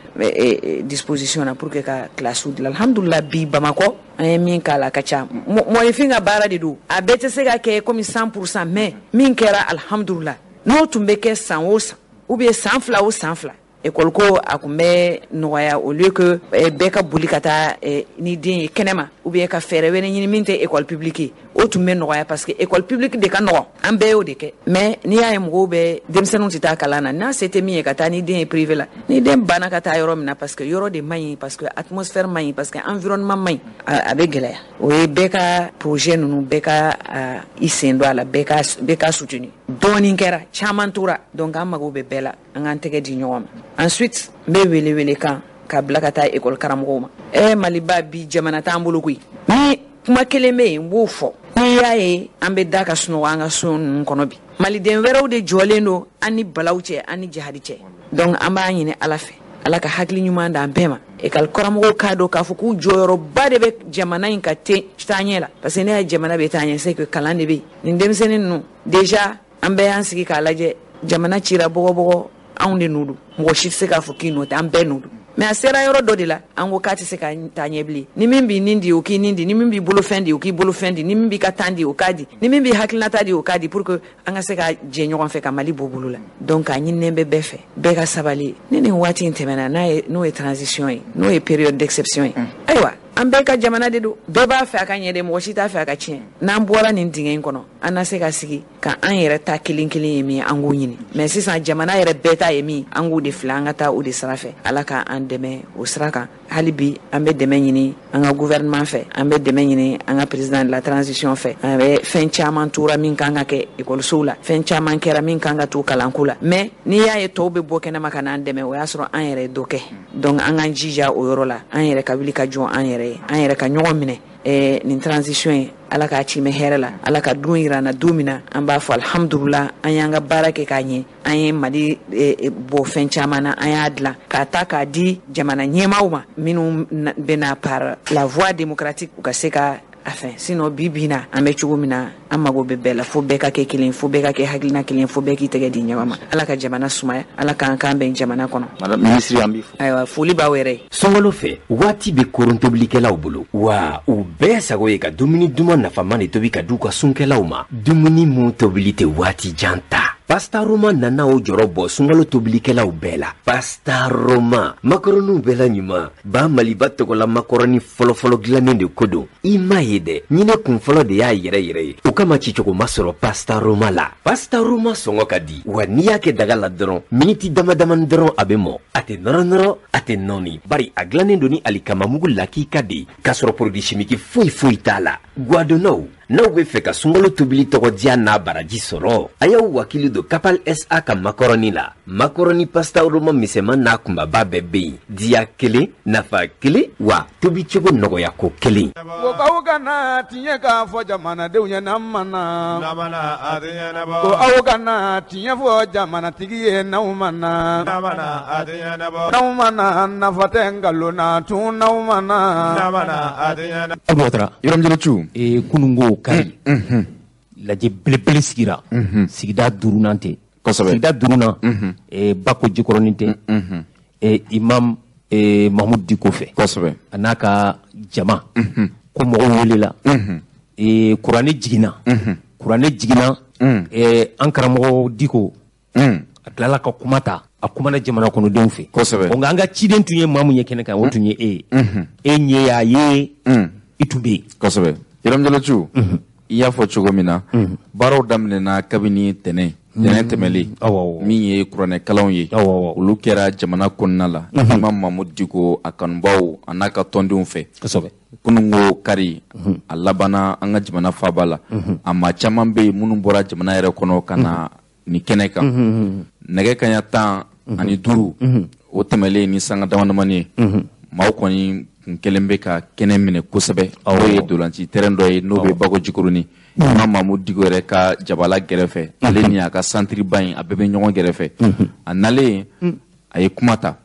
[SPEAKER 6] disposition na pour que ka kilasiw dilan. Alhamdulillah, bi Bamakɔ, an ye min k'a la, a ka ca. Mɔgɔninfin ka baara de don, a bɛɛ tɛ se ka kɛ komi 100%, mais min kɛra, alhamdulillah. N'o tun bɛ kɛ san o san, ou bien san 2 o san 2, école ko a tun bɛ nɔgɔya, au lieu que bɛɛ ka boli ka taa ni den ye kɛnɛma, ou bien ka fɛɛrɛ wɛrɛ ɲini min tɛ école publique ye. O tun bɛ nɔgɔya, parce que école publique de ka nɔgɔn, an bɛɛ y'o de kɛ. Mais n'i y'a ye mɔgɔw bɛ, denmisɛnninw tɛ taa kalan na, n'a se tɛ min ye ka taa ni den ye privé la, ni den banna ka taa yɔrɔ min na, parce que yɔrɔ de man ɲi, parce que atmosphère man ɲi, parce que environnement man ɲi, a bɛ gɛlɛya. O ye bɛɛ ka projet ninnu, bɛɛ ka i sen don a la, bɛɛ ka soutenir. Dɔɔnin kɛra, caman tora. Donc an mago bɛ bɛɛ la, an k'an tɛgɛ di ɲɔgɔn ma. Ensuite, n bɛ wele wele kan ka bila ka taa école karamɔgɔw ma. Maliba bi, jamana t'an bolo koyi. Ni kuma kelen bɛ yen, n b'o fɔ. N'i y'a ye an bɛ da ka sunɔgɔ an ka so ninnu kɔnɔ bi, maliden wɛrɛw de jɔlen don an ni balaw cɛ, an ni jihadi cɛ. Donc an b'a ɲini Ala fɛ, Ala ka hakili ɲuman d'an bɛɛ ma. École karamɔgɔw k'a dɔn k'a fɔ k'u jɔyɔrɔba de bɛ jamana in ka taaɲɛ la, parce que ne y'a jamana bɛ taa ɲɛ, c'est que kalan de bɛ yen. Nin denmisɛnnin ninnu, déjà an bɛɛ y'an sigi k'a lajɛ, jamana cira bɔgɔbɔgɔ, anw de nɔ don. Mɔgɔ si tɛ se k'a fɔ k'i nɔ tɛ, an bɛɛ nɔ don. Mais a sera yɔrɔ dɔ de la, an ko k'a tɛ se ka taa ɲɛ bilen. Ni min b'i nin di, o k'i nin di. Ni min b'i bolofɛn di, o k'i bolofɛn di. Ni min b'i ka temps di, o k'a di. Ni min b'i hakilinata di, o k'a di, pour que an ka se ka jɛ ɲɔgɔn fɛ ka Mali bɔ bolo la. Donc a ɲininen bɛ bɛɛ fɛ, bɛɛ ka sabali. Ni nin waati in tɛmɛna, n'a ye, n'o ye transition ye, n'o ye période d'exception ye, ayiwa, An bɛɛ ka jamana de don, bɛɛ b'a fɛ a ka ɲɛ de, mɔgɔ si t'a fɛ a ka tiɲɛ. N'an bɔra nin dingɛ in kɔnɔ, an na se ka sigi ka an yɛrɛ ta kelen kelen ye min, an k'o ɲini. Mais sisan jamana yɛrɛ bɛɛ ta ye min, an k'o de filɛ, an ka taa o de sira fɛ. Ala k'an dɛmɛ o sira kan. Hali bi an bɛ dɛmɛ ɲini an ka gouvernement fɛ, an bɛ dɛmɛ ɲini an ka président de la transition fɛ. An bɛ fɛn caman tora min kan ka kɛ ekɔlisow la, fɛn caman kɛra min kan ka to kalanko la. Mais n'i y'a ye tɔw bɛ bɔ kɛnɛma ka n'an dɛmɛ, o y'a sɔrɔ an yɛrɛ ye dɔ kɛ. Donc an k'an jija o yɔrɔ la, an yɛrɛ ka wuli ka jɔ an yɛrɛ ye, an yɛrɛ ka ɲɔgɔn minɛ. Nin transition ye, Ala k'a ci mɛn hɛrɛ la, Ala ka don yira an na don min na an b'a fɔ alhamdulila, an y'an ka baara kɛ k'a ɲɛ, an ye Mali bɔ fɛn caman na, an y'a dilan k'a ta k'a di jamana ɲɛmaaw ma minnu bɛna par la voie démocratique u ka se ka a fɛn. Sinon bi bi na an bɛ cogo min na, an mago bɛ bɛɛ la, fo bɛɛ ka kɛ kelen, fo bɛɛ ka kɛ hakilina kelen, fo bɛɛ k'i tɛgɛ di ɲɔgɔn ma. Ala ka jamana sumaya, Ala k'an kan bɛn jamana kɔnɔ.
[SPEAKER 5] Madame ministre, an b'i fo.
[SPEAKER 6] Ayiwa, foli b'aw yɛrɛ ye.
[SPEAKER 1] Sunkalo fɛ, waati bɛ koron tobilikɛlaw bolo, wa u bɛɛ sago ye ka dumuni duman nafama de tobi ka di u ka sunkɛlaw ma, dumuni mun tobili tɛ waati jan ta. Pasta Roma nana o jɔrɔ bɔ sunkalo tobilikɛlaw bɛɛ la. Pasta Roma, makɔrɔniw bɛɛ la ɲuman, ba Maliba tɔgɔla makɔrɔni fɔlɔfɔlɔ dilannen de ko don. I m'a ye dɛ, ɲinɛ kun fɔlɔ de y'a yɛrɛ yɛrɛ ye. O kama cicogo ma sɔrɔ Pasta Roma la. Pasta Roma sɔngɔ ka di, wa n'i y'a kɛ daga la dɔrɔn, miniti dama damani dɔrɔn a bɛ mɔ. A tɛ nɔrɔ nɔrɔ, a tɛ nɔɔni, bari a dilannen don ni alikamamugu lakika de ye, k'a sɔrɔ produit chimique foyi foyi t'a la. Guwadonnaw, n'aw bɛ fɛ ka sunkalo tobili tɔgɔ diya n'a baraji sɔrɔ, a y'aw wakili don Kapal SA ka makɔrɔni la. Makɔrɔni Pasta Roma misɛnman n'a kunbaba bɛɛ bɛ yen. Diya kelen, nafa kelen, wa tobicogo nɔgɔya ko kelen.
[SPEAKER 4] Ko aw kana tiɲɛ k'a fɔ jamanadenw ye n'an ma na, ko aw kana tiɲɛ fɔ jamanatigi ye n'aw ma na, n'aw ma na nafa tɛ nkalon na tun n'aw ma na.
[SPEAKER 1] Abu Ouattara.
[SPEAKER 2] Yɔrɔ Jalo.
[SPEAKER 1] Kununko kari lajɛ belebele sigira sigida duurunan tɛ, sigida duurunan Bako Jikɔrɔni tɛ, Imam Mahmoud Dicko fɛ, a n'a ka jama ko mɔgɔw welela, kuranɛ jiginna, kuranɛ jiginna, an karamɔgɔ Dicko a tilala ka kuma ta, a kumana jamana kɔnɔdenw fɛ. Nka an ka ciden tun ye maa mun ye kɛnɛ kan, o tun ye e ye, e ɲɛ y'a ye, i tun bɛ yen.
[SPEAKER 2] Kosɛbɛ. Yɔrɔ Jalo, i y'a fɔ cogo min na, baaraw daminɛna kabini tɛnɛn tɛmɛlen, min ye kuranɛkalanw ye, olu kɛra jamana kɔnɔna la, Imam Mahmoud Dicko a kanubaw a n'a ka tɔndenw fɛ. Kununko kari a labanna an ka jamana faaba la. A maa caman bɛ yen minnu bɔra jamana yɛrɛ kɔnɔ ka na nin kɛnɛ kan. Nɛgɛ kanɲɛ 15 o tɛmɛlen ni sanga dama damani ye, maaw kɔni kun kelen bɛ ka kɛnɛ minɛ kosɛbɛ. N'o ye dolanci terrain dɔ ye, n'o bɛ Bako Jikɔrɔni, Imam Mahmoud Dicko yɛrɛ ka jabala gɛrɛfɛ, ale ni a ka santiriba in a bɛɛ bɛ ɲɔgɔn gɛrɛfɛ. A nalen, a ye kuma ta,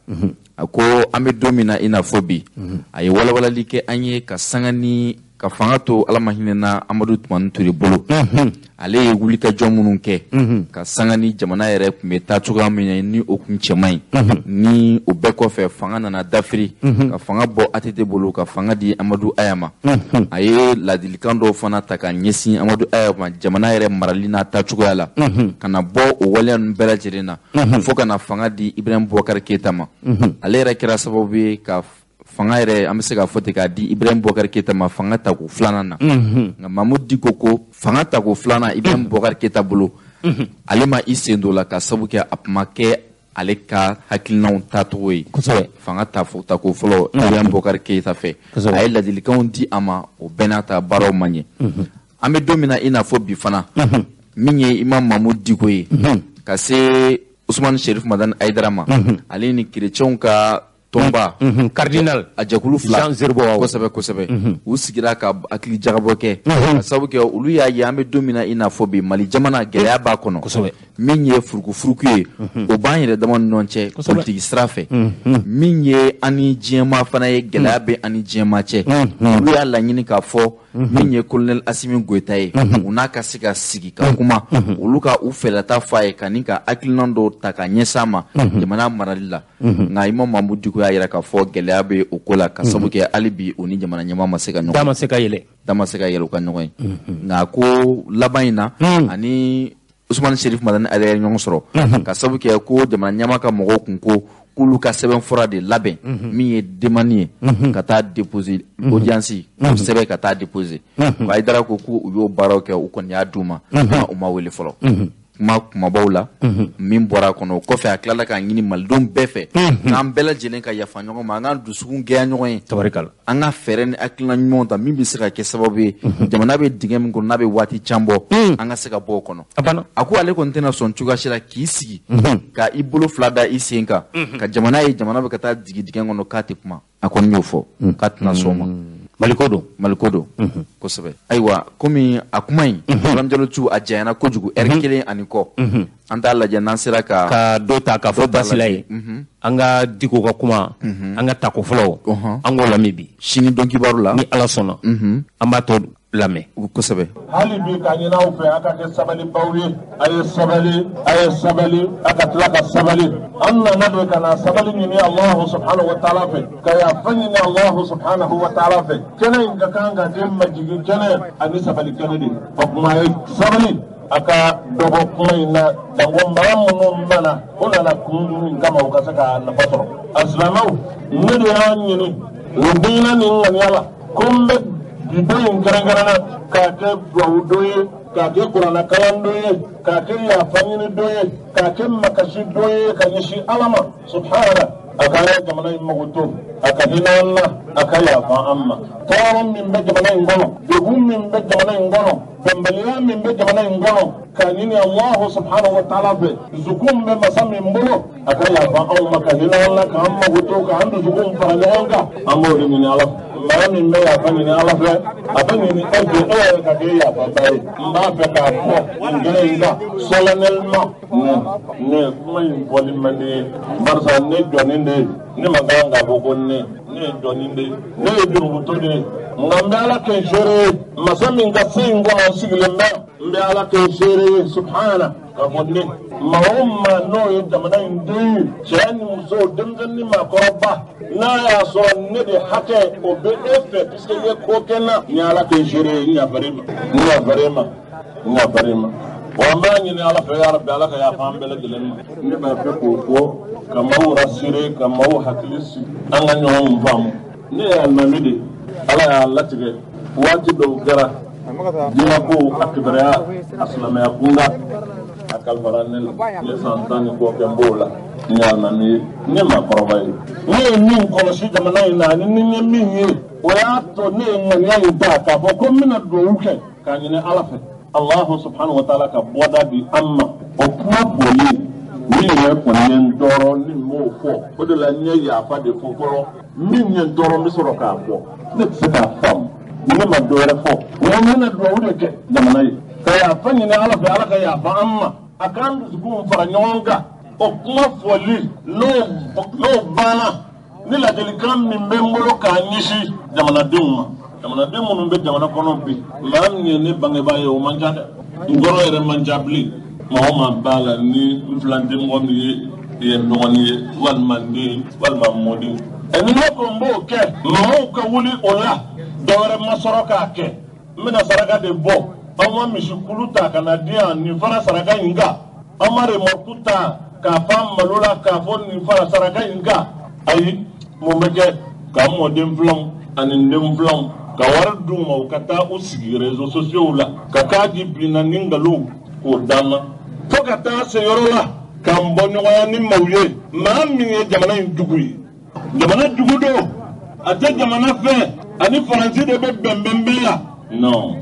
[SPEAKER 2] a ko an bɛ don min na i n'a fɔ bi, a ye walawalali kɛ an ye ka sanga ni ka fanga to Ala ma hinɛna Amadu Tumani Ture bolo, ale ye wulikajɔ minnu kɛ ka sanga ni jamana yɛrɛ tun bɛ taa cogoya min na ni o kun cɛman ye, ni o bɛɛ kɔfɛ fanga nana dafiri ka fanga bɔ ATT bolo ka fanga di Amadu Aya ma. A ye ladilikan dɔw fana ta ka ɲɛsin Amadu Aya ma jamana yɛrɛ marali n'a taacogoya la, ka na bɔ o waleya ninnu bɛɛ lajɛlen na fo ka na fanga di Ibrahim Boubacar Keita ma. Ale yɛrɛ kɛra sababu ye ka fanga yɛrɛ, an bɛ se k'a fɔ ten, k'a di Ibrahim Boubacar Keita ma fanga tako filanan na. Nka Mahmoud Dicko ko fanga tako filanan Ibrahim Boubacar Keita bolo, ale ma i sen don la ka sabu kɛ a ma kɛ ale ka hakilinaw taacogo ye. Fanga tako fɔlɔ Ibrahim Boubacar Keita fɛ, a ye ladilikanw di a ma, o bɛɛ n'a ta baaraw ma ɲɛ. An bɛ don min na i n'a fɔ bi fana, min ye Imam Mahmoud Dicko ye ka se Ousmane Cherif Madani Haidara ma, ale ni kerecɛnw ka tɔnba
[SPEAKER 1] cardinal
[SPEAKER 2] a jɛkulu fila, kosɛbɛ kosɛbɛ, u sigira ka hakili jagabɔ kɛ ka sababu kɛ olu y'a ye an bɛ don min na i n'a fɔ bi, Mali jamana gɛlɛya b'a kɔnɔ, min ye furukufuruku ye, o b'an yɛrɛ dama ni ɲɔgɔn cɛ politiki sira fɛ, min ye an ni diɲɛmaa fana ye, gɛlɛya bɛ an ni diɲɛmaa cɛ. Olu y'a laɲini k'a fɔ min ye colonel Assimi Goïta ye, u n'a ka se ka sigi ka kuma, olu ka u fɛlata f'a ye ka ni ka hakilina dɔw ta ka ɲɛsin a ma jamana marali la. Nka Imam Mahmoud Dicko y'a yira k'a fɔ gɛlɛya bɛ o ko la ka sababu kɛ hali bi u ni jamana ɲɛmaa ma se ka ɲɔgɔn,
[SPEAKER 1] da ma se ka yɛlɛ,
[SPEAKER 2] da ma se ka yɛlɛ u ka ɲɔgɔn ye. Nka ko laban in na, ani Ousmane Cherif Madani Haidara ye ɲɔgɔn sɔrɔ ka sababu kɛ ko jamana ɲɛmaa ka mɔgɔw kun ko K'olu ka sɛbɛnfura de labɛn min ye demande ye ka taa déposer audience sɛbɛn ka taa déposer. Hayidara ko k'u y'o baaraw kɛ, u kɔni y'a d'u ma, u ma wele fɔlɔ. Kuma kumabaw la min bɔra a kɔnɔ o kɔfɛ, a tilala k'a ɲini malidenw bɛɛ fɛ k'an bɛɛ lajɛlen ka yafa ɲɔgɔn ma, an k'an dusukun gɛya ɲɔgɔn ye, an ka fɛɛrɛ ni hakilina ɲumanw ta min bɛ se ka kɛ sababu ye jamana bɛ dingɛ min kɔnɔ n'a bɛ waati can bɔ, an ka se ka bɔ o kɔnɔ. A ko ale kɔni tɛna sɔn cogoya si la k'i sigi ka i bolo fila da i sen kan ka jamana ye jamana bɛ ka taa jigin dingɛ kɔnɔ k'a tɛ kuma. A kɔni y'o fɔ k'a tɛna sɔn o ma.
[SPEAKER 1] Maliko don.
[SPEAKER 2] Maliko don kosɛbɛ. Ayiwa, komi a kuma in Madame Jalo Cu a janyana kojugu, ɛri kelen ani kɔ, an t'a lajɛ n'an sera
[SPEAKER 1] ka dɔ ta k'a fɔ basila ye. An ka Diko ka kuma, an ka tako fɔlɔ, an k'o lamɛn bi
[SPEAKER 2] sini don kibaru la
[SPEAKER 1] ni Ala sɔnna, an b'a tɔ lamɛn
[SPEAKER 2] kosɛbɛ.
[SPEAKER 7] Hali bi k'a ɲini aw fɛ, a ka kɛ sabalibaw ye. A ye sabali, a ye sabali, a ka tila ka sabali. An nana de ka na sabali ɲini Alahu subhanahu wa taala fɛ, ka yafa ɲini Alahu subhanahu wa taala fɛ. Kɛnɛ in ka kan ka kɛ majigin kɛnɛ ani sabali kɛnɛ de. O tuma a ye sabali, a ka dɔbɔ kuma in na, janko maa minnu nana, o nana kun min kama, u ka se ka nafa sɔrɔ. A silamɛw, ne de y'a ɲini nin den nin ŋaniya la ko n bɛ bi don in kɛrɛnkɛrɛnna k'a kɛ duwawu don ye, k'a kɛ kuranɛkalan don ye, k'a kɛ yafa ɲini don ye, k'a kɛ makasi don ye ka ɲɛsin Ala ma subhana. A ka jamana in mago to, a ka hinɛ an na, a ka yafa an ma. Tɔɔrɔ min bɛ jamana in kɔnɔ, degun min bɛ jamana in kɔnɔ, bɛnbaliya min bɛ jamana in kɔnɔ, k'a ɲini Alahu subhanahu wa taala fɛ, dusukun bɛ masa min bolo, a ka yafa anw ma, ka hinɛ an na, k'an mago to, k'an dusukun fara ɲɔgɔn kan. An b'o de ɲini Ala fɛ. Maa min bɛ yafa ɲini Ala fɛ, a bɛ ɲini e fɛ, e yɛrɛ ka kɛ yafaba ye. N b'a fɛ k'a fɔ nin kɛnɛ in kan solennellement, ne kuma in fɔli man di ye, barisa ne jɔnnen de ye, ne ma kan k'a fɔ ko ne ye jɔnni de ye, ne ye jurumutɔ de ye, nka n bɛ Ala kɛ seere ye, masa min ka se in kɔnɔ n sigilen bɛ, n bɛ Ala kɛ seere ye subhana, k'a fɔ ne maa o maa n'o ye jamana in den ye, cɛ ni muso, denmisɛnnin ni maakɔrɔba, n'a y'a sɔrɔ ne de hakɛ o bɛ e fɛ, puisque i ye ko kɛ n na, n ye Ala kɛ seere ye, n yafar'i ma, n yafar'i ma, n yafar'i ma. Wa an b'a ɲini Ala fɛ, yarabi Ala ka yafa an bɛɛ lajɛlen ma. Ne b'a fɛ k'o fɔ ka maaw rassurer, ka maaw hakili sigi, an ka ɲɔgɔn faamu. Ne ye alimami de ye, Ala y'a latigɛ waati dɔw kɛra diinɛ ko a kibaruya a silamɛya kunda a kalifara ne la. N ye san 10 ni kɔ kɛ n b'o la. N ye alimami ye, n ye maakɔrɔba ye. Ne ye min kɔlɔsi jamana in na ani ni n ye min ye, o y'a to ne ye ŋaniya in ta k'a fɔ ko n bɛna duwawu kɛ k'a ɲini Ala fɛ, Allahu subhanahu wa taala ka bɔda di an ma. O kuma fɔli min yɛrɛ kɔni ye n tɔɔrɔ ni n m'o fɔ, o de la n ye yafa de fɔ fɔlɔ. Min ye n tɔɔrɔ n bɛ sɔrɔ k'a fɔ, ne tɛ se k'a faamu, ne ma dɔ wɛrɛ fɔ. Nka n bɛna duwawu de kɛ jamana ye, ka yafa ɲini Ala fɛ, Ala ka yafa an ma, a k'an dusukunw fara ɲɔgɔn kan. O kuma fɔli n'o banna, ni ladilikan min bɛ n bolo k'a ɲɛsin jamanadenw ma, jamanaden minnu bɛ jamana kɔnɔ bi, maa min ye ne bangebaa ye o man ca dɛ, n kɔrɔ yɛrɛ man ca bilen. Maa o maa b'a la ni n filan tɛ mɔgɔ min ye, i ye n dɔgɔnin ye, walima n den, walima n mɔden. Ni ne ko n b'o kɛ, maaw ka wuli o la, dɔ wɛrɛ ma sɔrɔ k'a kɛ. N bɛna saraka de bɔ, aw ma misi kulu ta ka na di yan nin fara saraka in kan, aw ma remorque ta k'a fa malo la k'a fɔ nin fara saraka in kan. Ayi, mun bɛ kɛ? Ka mɔden filanw ani n den filanw ka wari d'u ma, u ka taa u sigi réseaux sociaux la, ka taa di binna ni nkalonw k'o d'an ma, fo ka taa se yɔrɔ la k'an bɔ ɲɔgɔnya ni maaw ye. Maa min ye jamana in jugu ye, jamana jugu don, a tɛ jamana fɛ, ani Faransi de bɛ bɛnbɛnbɛn la. Non,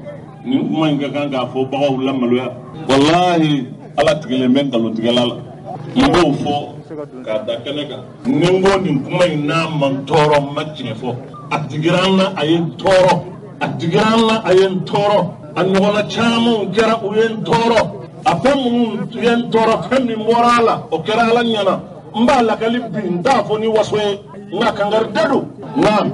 [SPEAKER 7] nin kuma in ka kan k'a fɔ bagaw lamaloya. Walahi, Ala tigɛlen bɛ nkalontigɛla la. N b'o fɔ k'a da kɛnɛ kan. Ni n ko nin kuma in n'a ma n tɔɔrɔ, n ma tiɲɛ fɔ. A digira n na, a ye n tɔɔrɔ. A digira n na, a ye n tɔɔrɔ. A ɲɔgɔnna camanw kɛra, u ye n tɔɔrɔ. A fɛn minnu ye n tɔɔrɔ, fɛn min bɔra a la, o kɛra Ala ɲɛna. N b'a lakali bi, n t'a fɔ ni waso ye, nka kangari da don. Nka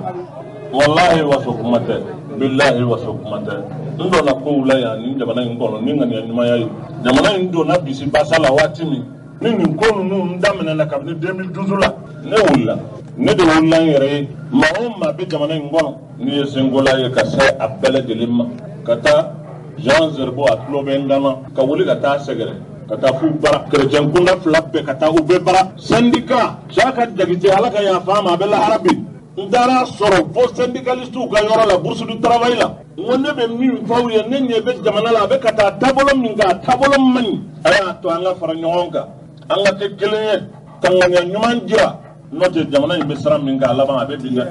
[SPEAKER 7] walahi waso kuma tɛ, bilahi waso kuma tɛ. N donna kow la yan nin jamana in kɔnɔ ni ŋaniya ɲumanya ye. Jamana in donna bisi basa la waati min ni nin ko ninnu daminɛna kabini 2012 la, ne wulila, ne de wulila n yɛrɛ ye. Maa o maa bɛ jamana in kɔnɔ, n'i ye senkola ye ka se a bɛɛ lajɛlen ma, ka taa Jean Zerbo a tulo bɛ n kan na, ka wuli ka taa sɛgɛrɛ. ka taa f'u bara kerecɛn kunda fila bɛɛ ka taa u bɛɛ bara syndicat Saka Jakite Ala ka yafa a ma a bɛ lahara bi n taara sɔrɔ fo syndicalistew ka yɔrɔ la bourse du travail la n ko ne bɛ min fɔ aw ye ne ɲɛ bɛ jamana la a bɛ ka taa taabolo min kan a taabolo man ɲi a y'a to an ka fara ɲɔgɔn kan an ka kɛ kelen ye ka ŋaniya ɲuman jira n'o tɛ jamana in bɛ sira min kan a laban a bɛ bin dɛ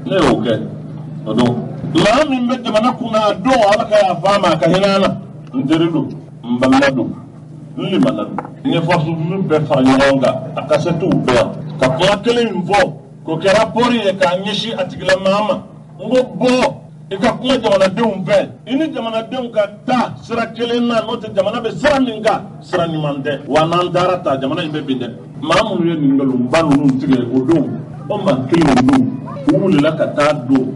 [SPEAKER 7] ne y'o kɛ o don maa min bɛ jamana kunna a don Ala ka yafa a ma a ka hinɛ an na n teri don n balima don n limana don n ye force vive bɛɛ fara ɲɔgɔn kan a kasɛtiw bɛɛ yan ka kuma kelen in fɔ k'o kɛ rapport ye k'a ɲɛsin a tigilamaa ma n ko bɔ i ka kuma jamanadenw fɛ i ni jamanadenw ka taa sira kelen na n'o tɛ jamana bɛ sira min kan sira ɲuman tɛ wa n'an taara ta jamana in bɛ bin dɛ maa minnu ye nin nkalonba ninnu tigɛ o don o maa kelenw don u wulila ka taa don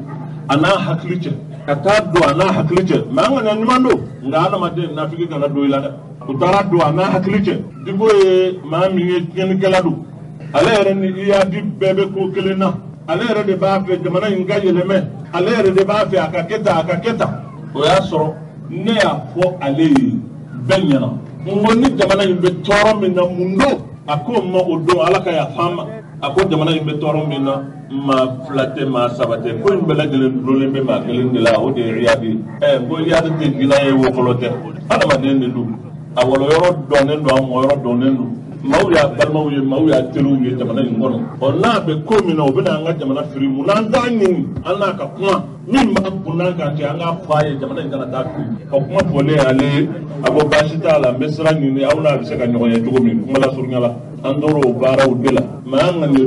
[SPEAKER 7] a n'a hakili cɛ ka taa don a n'a hakili cɛ mɛ an ŋaniya ɲuman don nka adamaden nafigi kana don i la dɛ u taara don a n'a hakili cɛ Diko ye maa min ye tiɲɛnikɛla don ale yɛrɛ ni Iyad bɛɛ bɛ ko kelen na ale yɛrɛ de b'a fɛ jamana in ka yɛlɛmɛ ale yɛrɛ de b'a fɛ a ka kɛ tan a ka kɛ tan o y'a sɔrɔ ne y'a fɔ ale ye bɛɛ ɲɛna n ko ni jamana in bɛ tɔɔrɔ min na mun don a ko n ma o don Ala ka yafa an ma a ko jamana in bɛ tɔɔrɔ min na maa fila tɛ maa saba tɛ ko in bɛɛ lajɛlen dulonnen bɛ maa kelen de la o de ye Iyad ye ɛ n ko Iyad tɛ jinɛ ye wɔfɔlɔ tɛ adamaden de don a wɔlɔyɔrɔ dɔnnen don a mɔyɔrɔ dɔnnen don maaw y'a balimaw ye maaw y'a teriw ye jamana in kɔnɔ ɔ n'a bɛ ko min na o bɛna an ka jamana firi mun n'an t'a ɲini an n'a ka kuma min b'an kun n'an kan cɛ an k'a fɔ a ye jamana in kana taa firi ka kuma fɔlen ale ye a ko baasi t'a la n bɛ sira ɲini aw n'a bɛ se ka ɲɔgɔn ye cogo min kuma lasurunya la an tor'o baaraw de la mɛ an ŋaniya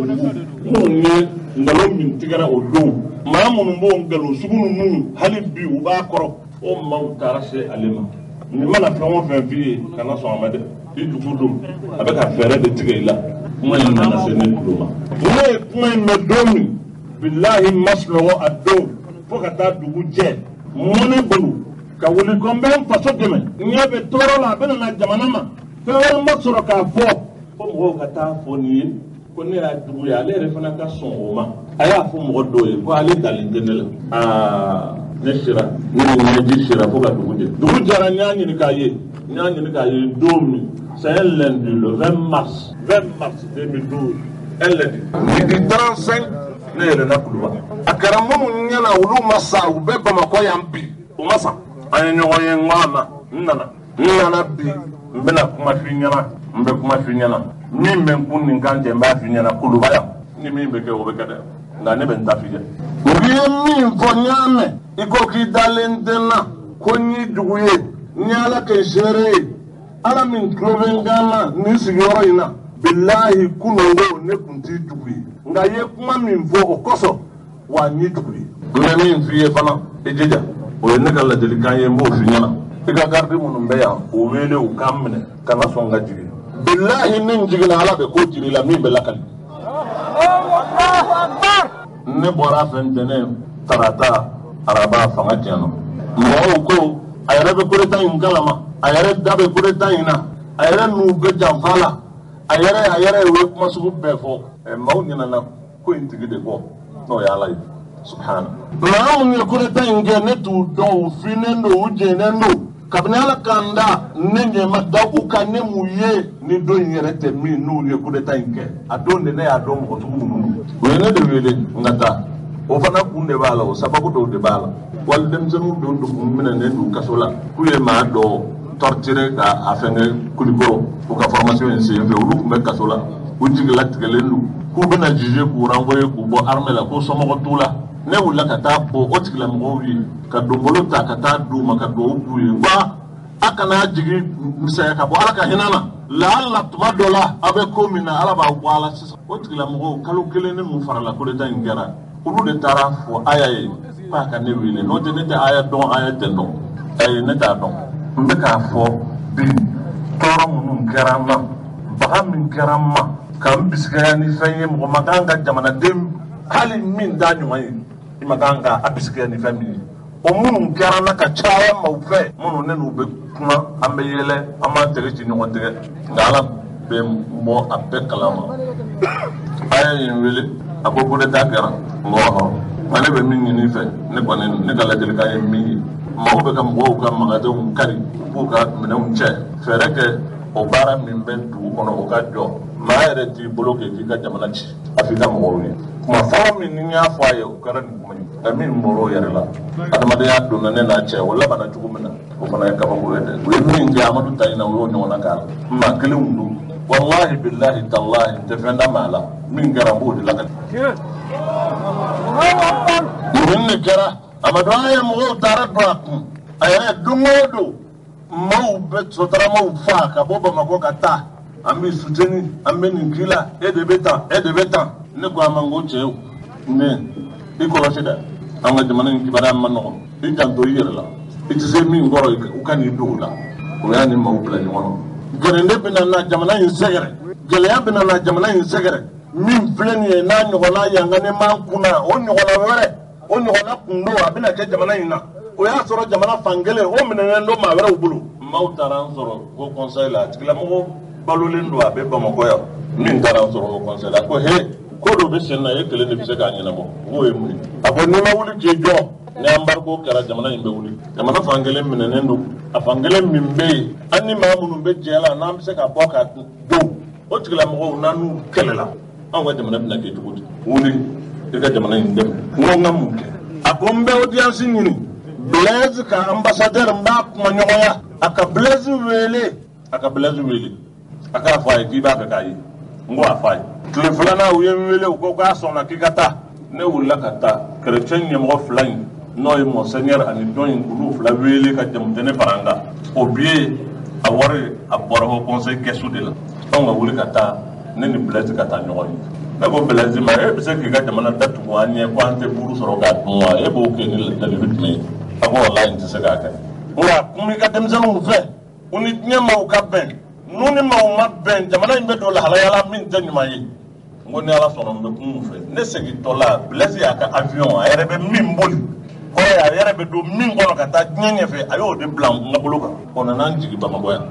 [SPEAKER 7] jugu minnu ye nkalon min tigɛra o don maa minnu b'o nkalon sugu ninnu hali bi u b'a kɔrɔ o maaw taara se ale ma nin mana fɛn o fɛn f'i ye kana sɔn a ma dɛ i jugu don a bɛ ka fɛɛrɛ de tigɛ i la kuma in nana se ne tulo ma ne ye kuma in mɛn don min bilahi n ma sunɔgɔ a don fo ka taa dugu jɛ mɔnɛ bolo ka wuli ko n bɛ n faso dɛmɛ n ɲɛ bɛ tɔɔrɔ la a bɛ na jamana ma fɛn wɛrɛ ma sɔrɔ k'a fɔ fo mɔgɔw ka taa fɔ nin ye ko ne y'a jugu ye ale yɛrɛ fana ka sɔn o ma a y'a fɔ mɔgɔ dɔw ye ko ale dalen tɛ ne la aa ne sera ne ni ɲɛji sera fo ka dugu jɛ dugu jɛra n y'a ɲini k'a ye n y'a ɲini k'a ye don min c'est un lundi le 20 mars 20 mars 2012 un lundi midi 35 ne yɛlɛnna Kuluba a kɛra minnu ɲɛna olu ma sa u bɛ Bamakɔ yan bi u ma sa an ye ɲɔgɔn ye n ko a ma n nana bi n bɛna kuma f'i ɲɛna n bɛ kuma f'i ɲɛna min bɛ n kun nin kan cɛ n b'a f'i ɲɛna Kuluba yan ni min bɛ kɛ o bɛ kɛ dɛ nka ne bɛ n ta f'i ye n'i ye min fɔ n y'a mɛn i ko k'i dalen tɛ n na ko n y'i jugu ye n ye Ala kɛ seere ye Ala min tulo bɛ n kan na nin sigiyɔrɔ in na bilahi kununko ne tun t'i jugu ye nka i ye kuma min fɔ o kosɔn wa n y'i jugu ye n bɛ min f'i ye fana i jija o ye ne ka ladilikan ye n b'o f'i ɲɛna i ka garidi minnu bɛ yan o wele u k'an minɛ kana sɔn ka jigin bilahi ni n jiginna Ala bɛ ko jiri la min bɛ lakali ne bɔra fɛ ntɛnɛn tarata araba fanga tiɲɛna mɔgɔw ko a yɛrɛ bɛ coup d'État in kalama a yɛrɛ da bɛ coup d'État in na a yɛrɛ n'u bɛ janfa la a yɛrɛ u ye kuma sugu bɛɛ fɔ maaw ɲinɛna ko in tigi de kɔ n'o ye Ala ye subahana maa minnu ye coup d'État in kɛ ne t'u dɔn u finnen don u jɛnnen don kabini Ala k'an da ne ɲɛ ma da u kan ne m'u ye ni don in yɛrɛ tɛ min n'u ye coup d'État in kɛ a don de ne y'a dɔn mɔgɔ sugu minnu don u ye ne de wele n ka taa o fana kun de b'a la o sababu dɔw de b'a la wali denmisɛnninw dɔw de kun minɛnen don kaso la k'u ye maa dɔ torturer ka a fɛnkɛ Kulikɔrɔ u ka formation in senfɛ olu tun bɛ kaso la u jigila tigɛlen don k'u bɛna juger k'u renvoyer k'u bɔ armée la ko somɔgɔ t'u la ne wulila ka taa bɔ o tigilamɔgɔw ye ka donbolo ta ka taa d'u ma ka duwawu k'u ye wa a kana jigi misɛnya ka bɔ Ala ka hinɛ na laala tuma dɔ la a bɛ ko min na Ala b'aw bɔ a la sisan o tigilamɔgɔw kalo kelen ni mun farala coup d'État in kɛra olu de taara fɔ Aya ye k'a ka ne wele n'o tɛ ne tɛ Aya dɔn Aya tɛ dɔn ayi ne t'a dɔn n bɛ k'a fɔ bi tɔɔrɔ minnu kɛra n na baga min kɛra n ma ka n bisigaya ni fɛn ye mɔgɔ ma kan ka jamanaden hali min t'a ɲuman ye i ma kan ka a bisigiya ni fɛn min ye o minnu kɛra n na ka caya maaw fɛ minnu ne n'u bɛ kuma an bɛ yɛlɛ an b'an tɛgɛ ci ɲɔgɔn tɛgɛ nka Ala bɛ n bɔ a bɛɛ kalama Aya ye n wele a ko coup d'État kɛra n ko ɔhɔn nka ne bɛ min ɲini i fɛ ne kɔni ne ka ladilikan ye min ye maaw bɛ ka mɔgɔw ka magasinw kari u b'u ka minɛnw cɛ fɛɛrɛ kɛ O baara min bɛ dugu kɔnɔ o ka jɔ maa yɛrɛ t'i bolo kɛ k'i ka jamana ci a f'i ka mɔgɔw ye kuma fɔlɔ min ni n y'a fɔ a ye o kɛra nin kuma ye nka min bɔra o yɛrɛ la adamadenya donna ne n'a cɛ o labanna cogo min na o fana ye kabako ye dɛ u ye min kɛ Amadu ta in na u y'o ɲɔgɔnna k'a la maa kelenw don walahi bilahi talahi n tɛ fɛn da maa la min kɛra n b'o de lakali nin de kɛra Amadu Aya mɔgɔw taara don a kun a yɛrɛ don o don maaw bɛ sotaramaw fa ka bɔ Bamakɔ ka taa an bɛ suteni an bɛ nin k'i la e de bɛ tan e de bɛ tan ne ko a ma n ko cɛw n den i kɔlɔsi dɛ an ka jamana in kibaruya ma nɔgɔn i janto i yɛrɛ la i tɛ se min kɔrɔ u ka n'i don o la o y'a ni maaw bila ɲɔgɔn na gɛrɛnde bɛna na jamana in sɛgɛrɛ gɛlɛya bɛna na jamana in sɛgɛrɛ min filɛ nin ye n'a ɲɔgɔnna yanganen b'an kunna o ɲɔgɔnna wɛrɛ o ɲɔgɔnna kun don a bɛna kɛ jamana in na o y'a sɔrɔ jamana fan kelen o minɛnen don maa wɛrɛw bolo maaw taara an sɔrɔ ko conseil la a tigilamɔgɔ balolen don a bɛ Bamakɔ yan min taara an sɔrɔ o conseil la ko he ko dɔ bɛ sen na e kelen de bɛ se k'a ɲɛnabɔ k'o ye mun ye a ko n'i ma wuli k'i jɔ ni embargo kɛra jamana in bɛ wuli jamana fan kelen minɛnen don a fan kelen min bɛ yen an ni maa minnu bɛ jɛ la n'an bɛ se ka bɔ ka don o tigilamɔgɔw n'an n'u kɛlɛla anw ka jamana bɛna kɛ cogo di wuli i ka jamana in dɛmɛ n ko n ka mun kɛ a ko n bɛ audience ɲini Blaise ka ambassadeur n b'a kuma ɲɔgɔnya a ka Blaise wele a ka Blaise wele a k'a fɔ a ye k'i b'a fɛ k'a ye n ko a fɔ a ye tile filanan u ye n wele u ko k'a sɔnna k'i ka taa ne wulila ka taa chrétien ɲɛmɔgɔ fila in n'o ye monseigneur ani dɔn in olu fila wele ka jamutɛnɛ fara an kan o billet a wari a bɔra haut conseil kɛsu de la anw ka wuli ka taa ne ni Blaise ka taa ɲɔgɔn ye ne ko Blaise ma e bɛ se k'i ka jamana datugu an ɲɛ ko an tɛ buru sɔrɔ k'a dun wa e b'o kɛ ni dalilu jumɛn ye a ko walahi n tɛ se k'a kɛ nka kuma i ka denmisɛnninw fɛ u ni diɲɛ maaw ka bɛn n'u ni maaw ma bɛn jamana in bɛ don lahalaya la min tɛ ɲuman ye n ko ni Ala sɔnna n bɛ kuma u fɛ ne segintɔ la Blaise y'a ka avion a yɛrɛ bɛ min boli kɔrɔ ye a yɛrɛ bɛ don min kɔnɔ ka taa diɲɛ ɲɛfɛ a y'o de bila n ka bolo kan o nana n jigin Bamakɔ yan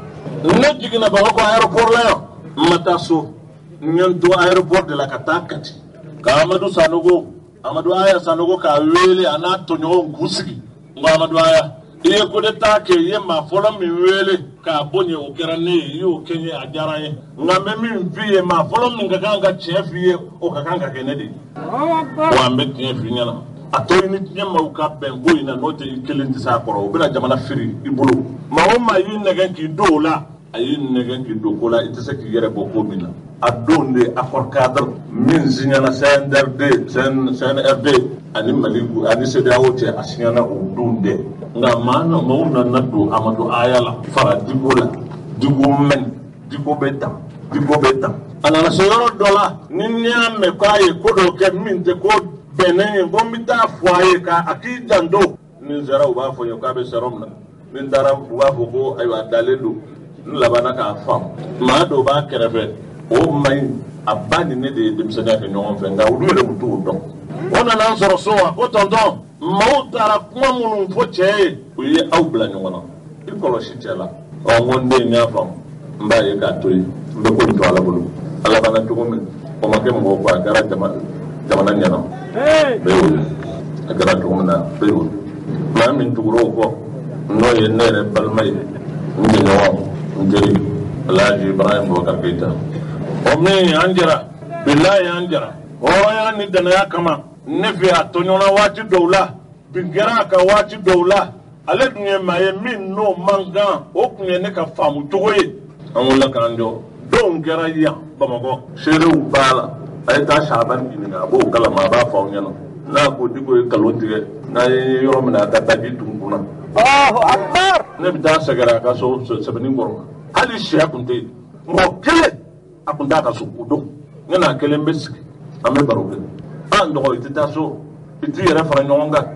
[SPEAKER 7] ne jiginna Bamakɔ aéroport la yan n ma taa so n ye n to aéroport de la ka taa Kati ka Amadu Sanogo Amadu Aya Sanogo k'a wele a n'a tɔɲɔgɔnw k'u sigi n ko Amadu Aya i ye coup d'état kɛ i ye maa fɔlɔ min wele k'a bonya o kɛra ne ye i y'o kɛ n ye a diyara n ye nka n bɛ min f'i ye maa fɔlɔ min ka kan ka tiɲɛ f'i ye o ka kan ka kɛ ne de ye wa n bɛ tiɲɛ f'i ɲɛna a to i ni diɲɛ maaw ka bɛn ko in na n'o tɛ i kelen tɛ s'a kɔrɔ u bɛna jamana firi i bolo maa o maa y'i nɛgɛn k'i don o la a y'i nɛgɛn k'i don ko la i tɛ se k'i yɛrɛ bɔ ko min na a don de accord cadre min signana CNRD CNRD ani Mali ani CEDEAO cɛ a signana o don de nka maa maaw nana don Amadu Aya la fara Diko la Diko mɛn Diko bɛ tan Diko bɛ tan a nana se yɔrɔ dɔ la ni n y'a mɛn k'a ye ko dɔ kɛ min tɛ ko bɛnnen ye ko n bɛ taa fɔ a ye k'a k'i janto ni n sera u b'a fɔ n ye k'a bɛ se yɔrɔ min na ni n taara u b'a fɔ ko ayiwa a dalen don n labanna k'a faamu maa dɔw b'a kɛrɛfɛ o man ɲi a ba ni ne de ye denmisɛnninya kɛ ɲɔgɔn fɛ nka olu yɛrɛ u t'o dɔn o nana n sɔrɔ so wa ko tɔntɔn maaw taara kuma minnu fɔ cɛ ye u ye aw bila ɲɔgɔn na i kɔlɔsi cɛ la ɔ n ko n den n y'a faamu n b'a ye k'a to yen n bɛ ko in to Ala bolo a labanna cogo min o ma kɛ mɔgɔw kɔ a kɛra jamana ɲɛna bɛɛ y'o ye a kɛra cogo min na bɛɛ y'o ye maa min tugura o kɔ n'o ye ne yɛrɛ balima ye n jɛɲɔgɔn n teri Alhaji Ibrahim Boubacar Keïta o min an jɛra bilayi an jɛra hɔrɔnya ni danaya kama ne fɛ a tɔɲɔna waati dɔw la bin kɛra a ka waati dɔw la ale dun ye maa ye min n'o man kan o tun ye ne ka faamu cogo ye an wulila k'an jɔ dɔw kɛra yan Bamakɔ seerew b'a la a ye taa Saban ɲininka a b'o kalama a b'a fɔ aw ɲɛna n'a ko Diko ye nkalon tigɛ n'a ye yɔrɔ min na a ka daji tun kunna Allahu Akbar ne bɛ taa sɛgɛrɛ a ka so sɛbɛnni kɔrɔ hali sɛ tun tɛ yen mɔgɔ kelen a tun t'a ka so o don ne n'a kelen bɛ sigi an bɛ baro kɛ an dɔgɔ i tɛ taa so i t'i yɛrɛ fara ɲɔgɔn kan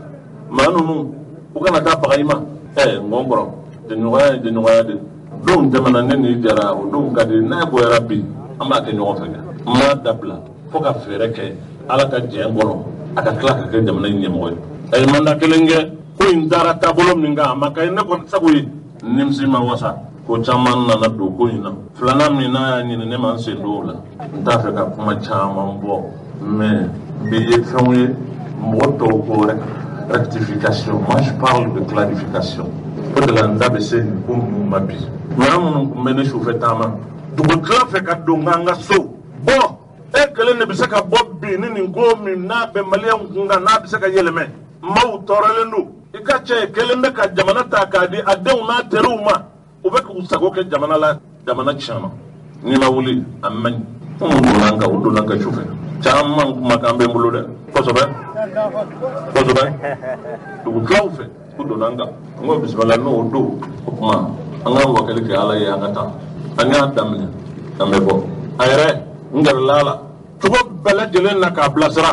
[SPEAKER 7] maa ninnu u kana taa baga i ma ɛ n kɔrɔ jɛɲɔgɔnya ye jɛɲɔgɔnya de don tɛmɛna ne n'i jɛra o don ka di n'a bɔra bi an b'a kɛ ɲɔgɔn fɛ kɛ n m'a dabila fo ka fɛɛrɛ kɛ Ala ka jɛn kɔnɔ a ka tila ka kɛ jamana in ɲɛmɔgɔ ye a ye mandat kelen kɛ ko in taara taabolo min kan a ma kɛ ne kɔni sago ye nimisi ma wasa ko caman nana don ko in na filanan min n'a y'a ɲini ne ma n sen don o la n t'a fɛ ka kuma caman bɔ mais bi ye fɛnw ye mɔgɔ tɔw ko rectification. Moi, je parle de clarification. O de la n da bɛ se nin ko ninnu ma bi. Maa minnu tun bɛ ne sufɛ taama dugutila fɛ ka don k'an ka so bɔ e kelen de bɛ se ka bɔ bi ni nin ko min n'a bɛ maliyɛnw kun kan n'a bɛ se ka yɛlɛmɛ maaw tɔɔrɔlen don i ka cɛ kelen bɛ ka jamana ta k'a di a denw n'a teriw ma u bɛ k'u sago kɛ jamana la jamana tiɲɛna n'i ma wuli a man ɲi minnu donna an kan u donna an kan sufɛ caman kumakan bɛ n bolo dɛ kosɛbɛ kosɛbɛ dugutilaw fɛ u donna an kan n ko bisimila n'o don o tuma an k'an wakali kɛ ala ye an ka taa an y'a daminɛ an bɛ bɔ a yɛrɛ n gɛrɛla a la cogo bɛɛ lajɛlen na k'a bilasira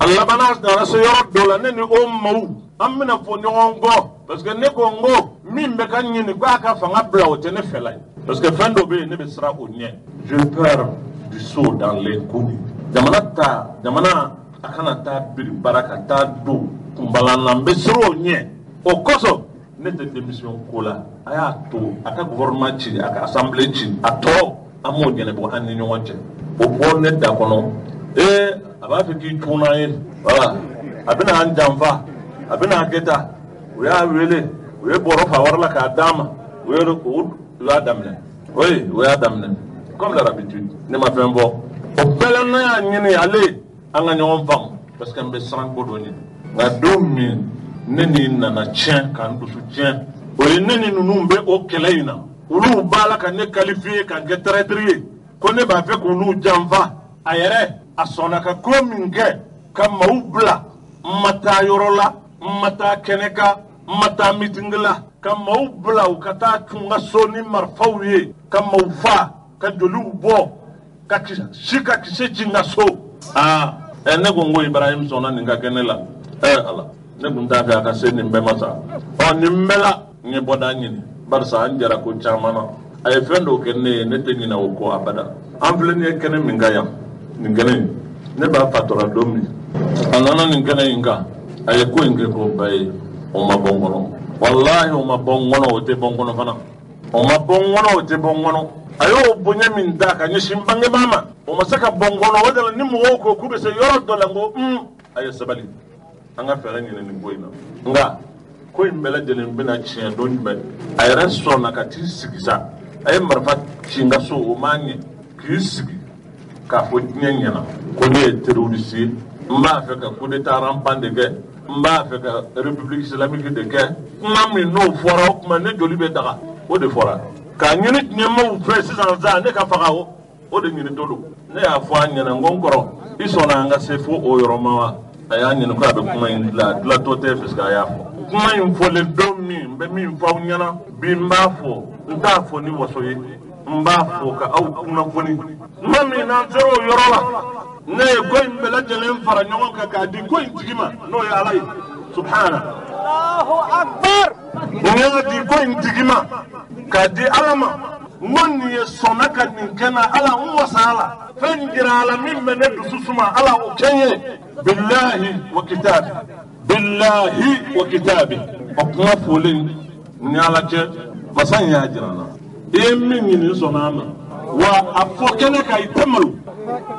[SPEAKER 7] a labanna nana se yɔrɔ dɔ la ne ni o maaw an bɛna fɔ ɲɔgɔn kɔ parce que ne ko n ko min bɛ ka ɲini k'a ka fanga bila o tɛ ne fɛla ye parce que fɛn dɔ bɛ yen ne bɛ siran o ɲɛ je peur du saut dans l'inconnu jamana ta jamana a kana taa biri bara ka taa don kunbalan na n bɛ siran o ɲɛ o kosɔn ne tɛ démission ko la a y'a to a ka gouvernement ci a ka assemblée ci a tɔ an m'o ɲɛnabɔ an ni ɲɔgɔn cɛ o bɔ ne da kɔnɔ ee a b'a fɛ k'i cun n'an ye voilà a bɛna an janfa a bɛna an kɛ tan u y'a wele u ye bɔrɔ fa wari la k'a d'a ma u ye u y'a daminɛ oui u y'a daminɛ comme l'habitude ne ma fɛn fɔ o bɛɛ la ne y'a ɲini ale an ka ɲɔgɔn faamu parce que n bɛ siran ko dɔ ɲɛ nka don min ne ni nana tiɲɛ k'an dusu tiɲɛ o ye ne ni ninnu bɛ o kɛlɛ in na olu b'a la ka ne qualifier ka kɛ traître ye ko ne b'a fɛ k'olu janfa a yɛrɛ a sɔnna ka ko min kɛ ka maaw bila n ma taa yɔrɔ la n ma taa kɛnɛ kan n ma taa meeting la ka maaw bila u ka taa cun ka so ni marifaw ye ka maaw fa ka joliw bɔ ka si ka kisɛ ci n ka so aa ɛ ne ko n ko Ibrahim sɔnna nin ka kɛ ne la ɛ ala ne tun t'a fɛ a ka se nin bɛɛ ma sa ɔ nin bɛɛ la n ye bɔda ɲini barisa an jɛra ko caman na a ye fɛn dɔw kɛ ne ye ne tɛ ɲinɛ o kɔ abada an filɛ nin ye kɛnɛ min kan yan nin kɛnɛ in ne b'a fatɔra don min a nana nin kɛnɛ in kan a ye ko in kɛ ko ba ye o ma bɔ n kɔnɔ walahi o ma bɔ n kɔnɔ o tɛ bɔ n kɔnɔ fana o ma bɔ n kɔnɔ o tɛ bɔ n kɔnɔ a y'o bonya min da ka ɲɛsin bangebaa ma o ma se ka bɔ n kɔnɔ o de la ni mɔgɔw ko k'u bɛ se yɔrɔ dɔ la n ko a ye sabali an ka fɛɛrɛ ɲini nin ko in na nka ko in bɛɛ lajɛlen bɛna tiɲɛ don jumɛn a yɛrɛ sɔnna ka t'i sigi sa a ye marifa ci n ka so o m'a ɲɛ k'i sigi k'a fɔ diɲɛ ɲɛna ko ne ye terroriste ye n b'a fɛ ka coup d'état rampant de kɛ n b'a fɛ ka république islamique de kɛ kuma min n'o fɔra o kuma ne joli bɛ daga o de fɔra k'a ɲini diɲɛmaaw fɛ sisan sa ne ka faga o de ɲinitɔ don ne y'a fɔ a ɲɛna n ko n kɔrɔ i sɔnna an ka se fo o yɔrɔ ma wa a y'a ɲini ko a bɛ kuma in dilan a dilatɔ tɛ parce que a y'a fɔ kuma in fɔlen don min n bɛ min fɔ aw ɲɛna bi n b'a fɔ n t'a fɔ ni waso ye n b'a fɔ ka aw kunnafoni tuma min n'an sera o yɔrɔ la ne ye ko in bɛɛ lajɛlen fara ɲɔgɔn kan k'a di ko in tigi ma n'o ye ala ye subhana Allahu akbar n y'a di ko in tigi ma k'a di ala ma n ko nin ye sɔnna ka nin kɛ n na ala n wasa a la fɛn jira a la min bɛ ne dusu suma ala o kɛ n ye bilahi wa kitabi bilahi wa kitabi o kuma fɔlen ni ala cɛ masa in y'a jira n na i ye min ɲini n sɔnna a ma wa a fɔ kɛnɛ kan i tɛ malo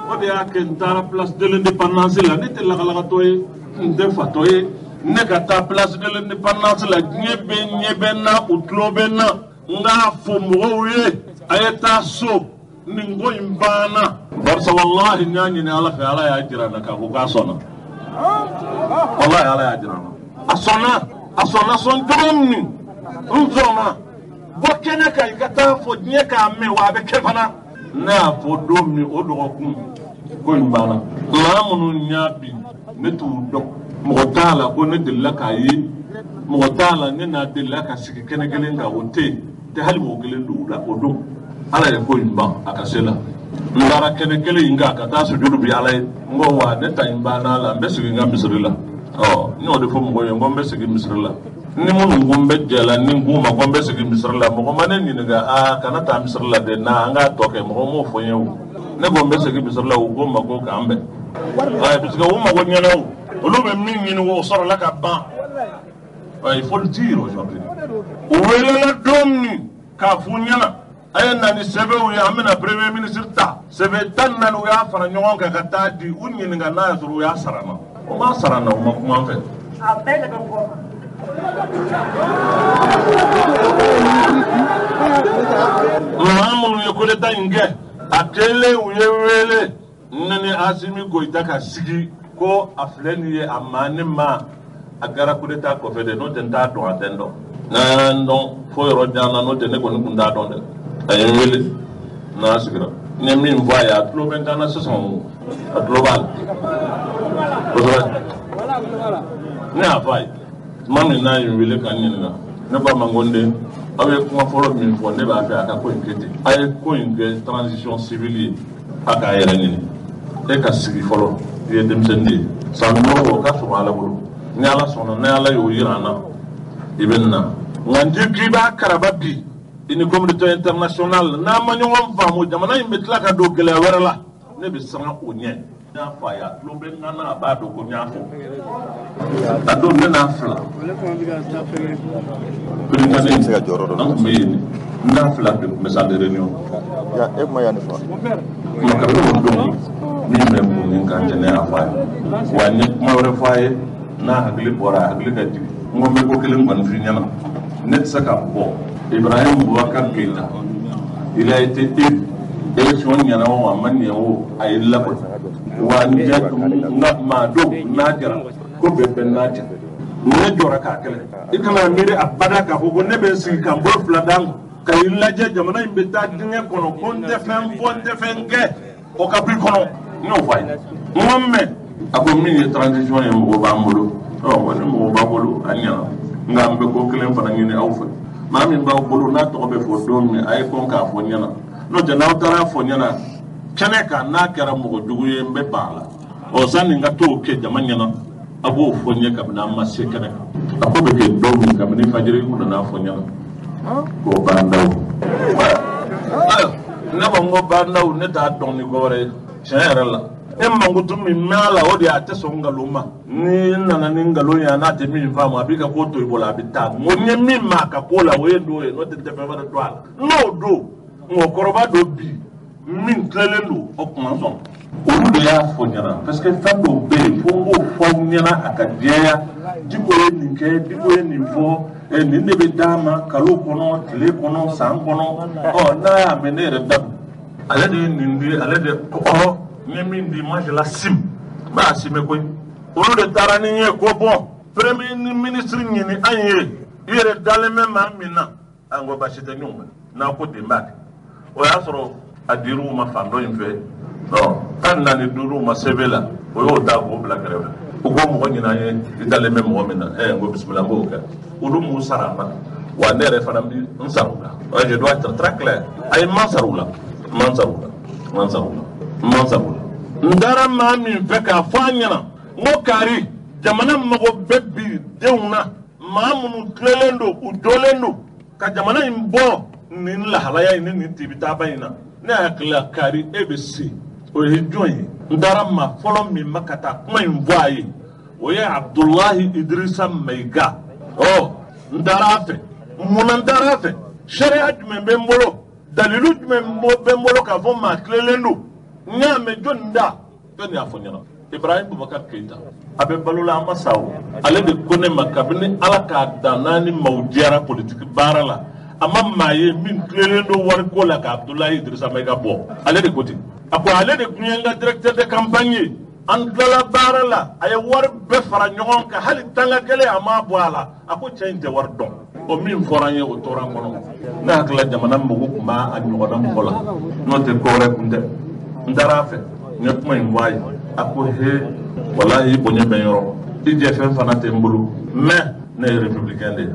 [SPEAKER 7] o de y'a kɛ n taara place de l'indépendance la ne tɛ lagalagatɔ ye n tɛ fatɔ ye ne ka taa place de l'indépendance la diɲɛ bɛ ɲɛ bɛ n na u tulo bɛ n na n k'a fɔ mɔgɔw ye a ye taa so nin ko in banna barisa walahi n y'a ɲini ala fɛ ala y'a jira n na k'a fɔ k'a sɔnna walahi ala y'a jira n na a sɔnna a sɔnna sɔn cogo min n sɔnna bɔ kɛnɛ kan i ka taa fɔ diɲɛ k'a mɛn wa a bɛ kɛ fana ne y'a fɔ don min o dɔgɔkun ko in banna maa minnu y'a bin ne t'u dɔn mɔgɔ t'a la ko ne delila k'a ye mɔgɔ t'a la ne n'a delila ka sigi kɛnɛ kelen kan o tɛ yen tɛ hali mɔgɔ kelen don o la o don ala ye ko in ban a ka se la n taara kɛnɛ kelen in kan ka taa sujudu bi ala ye n ko wa ne ta in banna la n bɛ segin n ka misiri la ɔ n y'o de fɔ mɔgɔw ye n ko n bɛ segin misiri la ni minnu ko n bɛ jɛ la ni n k'u ma ko n bɛ segin misiri la mɔgɔ ma ne ɲininka aa kana taa misiri la dɛ na an k'a tɔ kɛ mɔgɔ m'o fɔ n ye o ne ko n bɛ segin misiri la u ko n ma ko k'an bɛn ayi parce que u mago ɲɛna o olu bɛ min ɲini o sɔrɔla ka ban il faut le dire aujourd'hui u welela don min k'a f'u ɲɛna a ye na ni sɛbɛnw ye an bɛna premier ministre ta sɛbɛn 14 u y'a fara ɲɔgɔn kan ka taa di u ɲininka n'a y'a sɔrɔ u y'a sara n na o m'a sara n na u ma kuma an fɛ.
[SPEAKER 8] A bɛɛ de bɛ bɔ.
[SPEAKER 7] d'état in kɛ a kɛlen u ye wele ne ni Asimi Goyita ka sigi ko a filɛ nin ye a maa ne ma a kɛra coup d'état kɔfɛ de n'o tɛ n t'a dɔn a tɛ n dɔn n'an y'an dɔn fo yɔrɔ jan na n'o tɛ ne kɔni tun t'a dɔn dɛ a ye n wele n'a sigira n ye min fɔ a ye a tulo bɛ n kan na sisan o a tulo b'a la kosɛbɛ ne y'a fɔ a ye tuma min n'a ye n wele ka n ɲininka ne ko a ma n ko n den aw ye kuma fɔlɔ min fɔ ne b'a fɛ a ka ko in kɛ ten a ye ko in kɛ transition civile ye a k'a yɛrɛ ɲini e ka sigi fɔlɔ i ye denmisɛnnin de ye san wɔɔrɔ o ka sɔrɔ Ala bolo ni Ala sɔnna ni Ala y'o yira an na i bɛ na nka n k'i b'a karaba bi i ni communauté internationale n'an ma ɲɔgɔn faamu jamana in bɛ tila ka don gɛlɛya wɛrɛ la ne bɛ siran o ɲɛ n y'a fɔ a ye a tulo bɛ n kan na a b'a dɔn ko n y'a fɔ a don ne n'a fila an tun bɛ yen n n'a fila de tun bɛ salle de réunion kuma kabini o don min bɛ kun ni kan cɛ ne y'a fɔ a ye wa n ye kuma wɛrɛ fɔ a ye n'a hakili bɔra a hakili ka jigin n ko n bɛ ko kelen kɔni f'i ɲɛna ne tɛ se ka bɔ Ibrahim Boubacar Keïta il a été élu élection ɲɛna o a ma ɲɛ o a ye labɔ wa n jɛ n ka maa don n'a jara ko bɛɛ bɛ n'a cɛ ne jɔra k'a kɛlɛ i kana miiri a bada k'a fɔ ko ne bɛ sigi ka n bolo fila d'an kun ka i lajɛ jamana in bɛ taa dingɛ kɔnɔ ko n tɛ fɛn fɔ n tɛ fɛn kɛ o ka b'i kɔnɔ n y'o fɔ a ye n ko mɛ a ko min ye transition ye mɔgɔ b'an bolo ɔ ni mɔgɔ b'a bolo a ɲɛna nka n bɛ ko kelen fana ɲini aw fɛ maa min b'aw bolo n'a tɔgɔ bɛ fɔ don min a ye kɔn k'a fɔ ɲɛna n'o tɛ n'aw taara fɔ ɲɛna kɛnɛ kan n'a kɛra mɔgɔ jugu ye n bɛ ban a la ɔ sanni n ka t'o kɛ jama ɲɛna a b'o fɔ n ye kabini an ma se kɛnɛ kan a ko bɛ kɛ don min kabini fajiri kun nana fɔ ɲɛna k'o bandaw ne ko n ko bandaw ne t'a dɔn ni ko wɛrɛ ye tiɲɛ yɛrɛ la e mankutu min mɛn a la o de ye a tɛ sɔn nkalon ma ni n nana ni nkalon ye a n'a tɛ min faamu a b'i ka ko to i bolo a bɛ taa n ko n ye min mɛn a ka ko la o ye don ye n'o tɛ n tɛ fɛn wɛrɛ dɔn a la n'o don mɔgɔkɔrɔba dɔ bi min tilalen don o kuma sɔn olu de y'a fɔ ɲɛna parce que fɛn dɔw bɛ yen fo n k'o fɔ aw ɲɛna a ka jɛya Diko ye nin kɛ Diko ye nin fɔ nin de bɛ d'a ma kalo kɔnɔ tile kɔnɔ san kɔnɔ ɔ n'a y'a mɛn ne yɛrɛ da don ale de ye nin di ale de kɔrɔ n ye min di moi je l'assume n b'a assumer koyi olu de taara ni n ye ko bɔn premier ministre ɲini an ye i yɛrɛ dalen bɛ maa min na an ko baasi tɛ ɲɔgɔn n'a ko ten b'a kɛ o y'a sɔrɔ a dir'u ma fan dɔ in fɛ 15 ma CV la o y'o ta k'o bila kɛrɛfɛ u ko mɔgɔ ɲini an ye i dalen bɛ mɔgɔ min na n ko bisimila n b'o kɛ olu m'u sara n na wa ne yɛrɛ fana bɛ n sara u la je dois être très clair ayi n ma sara u la n ma sara u la n ma sara u la n ma sara u la n taara maa min fɛ k'a fɔ a ɲɛna n ko kari jamana mago bɛ bi denw na maa minnu tilelen don u jɔlen don ka jamana in bɔ nin lahalaya in ni nin tibitaaba in na ne hakili la kari e bɛ se o ye jɔn ye n taara maa fɔlɔ min ma ka taa kuma in fɔ a ye o ye Abdoulaye Idrissa Maïga ɔ n taara a fɛ munna n taara a fɛ sariya jumɛn bɛ n bolo dalilu jumɛn bɛ n bolo k'a fɔ maa tilelen don n y'a mɛn jɔnni da jɔnni y'a fɔ n ɲɛna Ibrahim Boubacar Keïta a bɛ balo la an ma sa o ale de ko ne ma kabini Ala k'a dan n'a ni maaw jɛra politiki baara la a ma maa ye min tilelen don wariko la ka Abdoulaye Idrissa Maïga bɔ ale de ko ten a ko ale de tun ye n ka directeur de campagne ye an tilala baara la a ye wari bɛɛ fara ɲɔgɔn kan hali tanga kelen a m'a bɔ a la a ko cɛ in tɛ wari dɔn o min fɔra an ye o tora n kɔnɔ ne hakili la jamana mago tun b'a a ɲɔgɔnna mɔgɔ la n'o tɛ ko wɛrɛ kun tɛ n taara a fɛ n ye kuma in fɔ a ye a ko he walahi i bonya bɛ n yɔrɔ i jɛ fɛn fana tɛ n bolo mais ne ye républicain de ye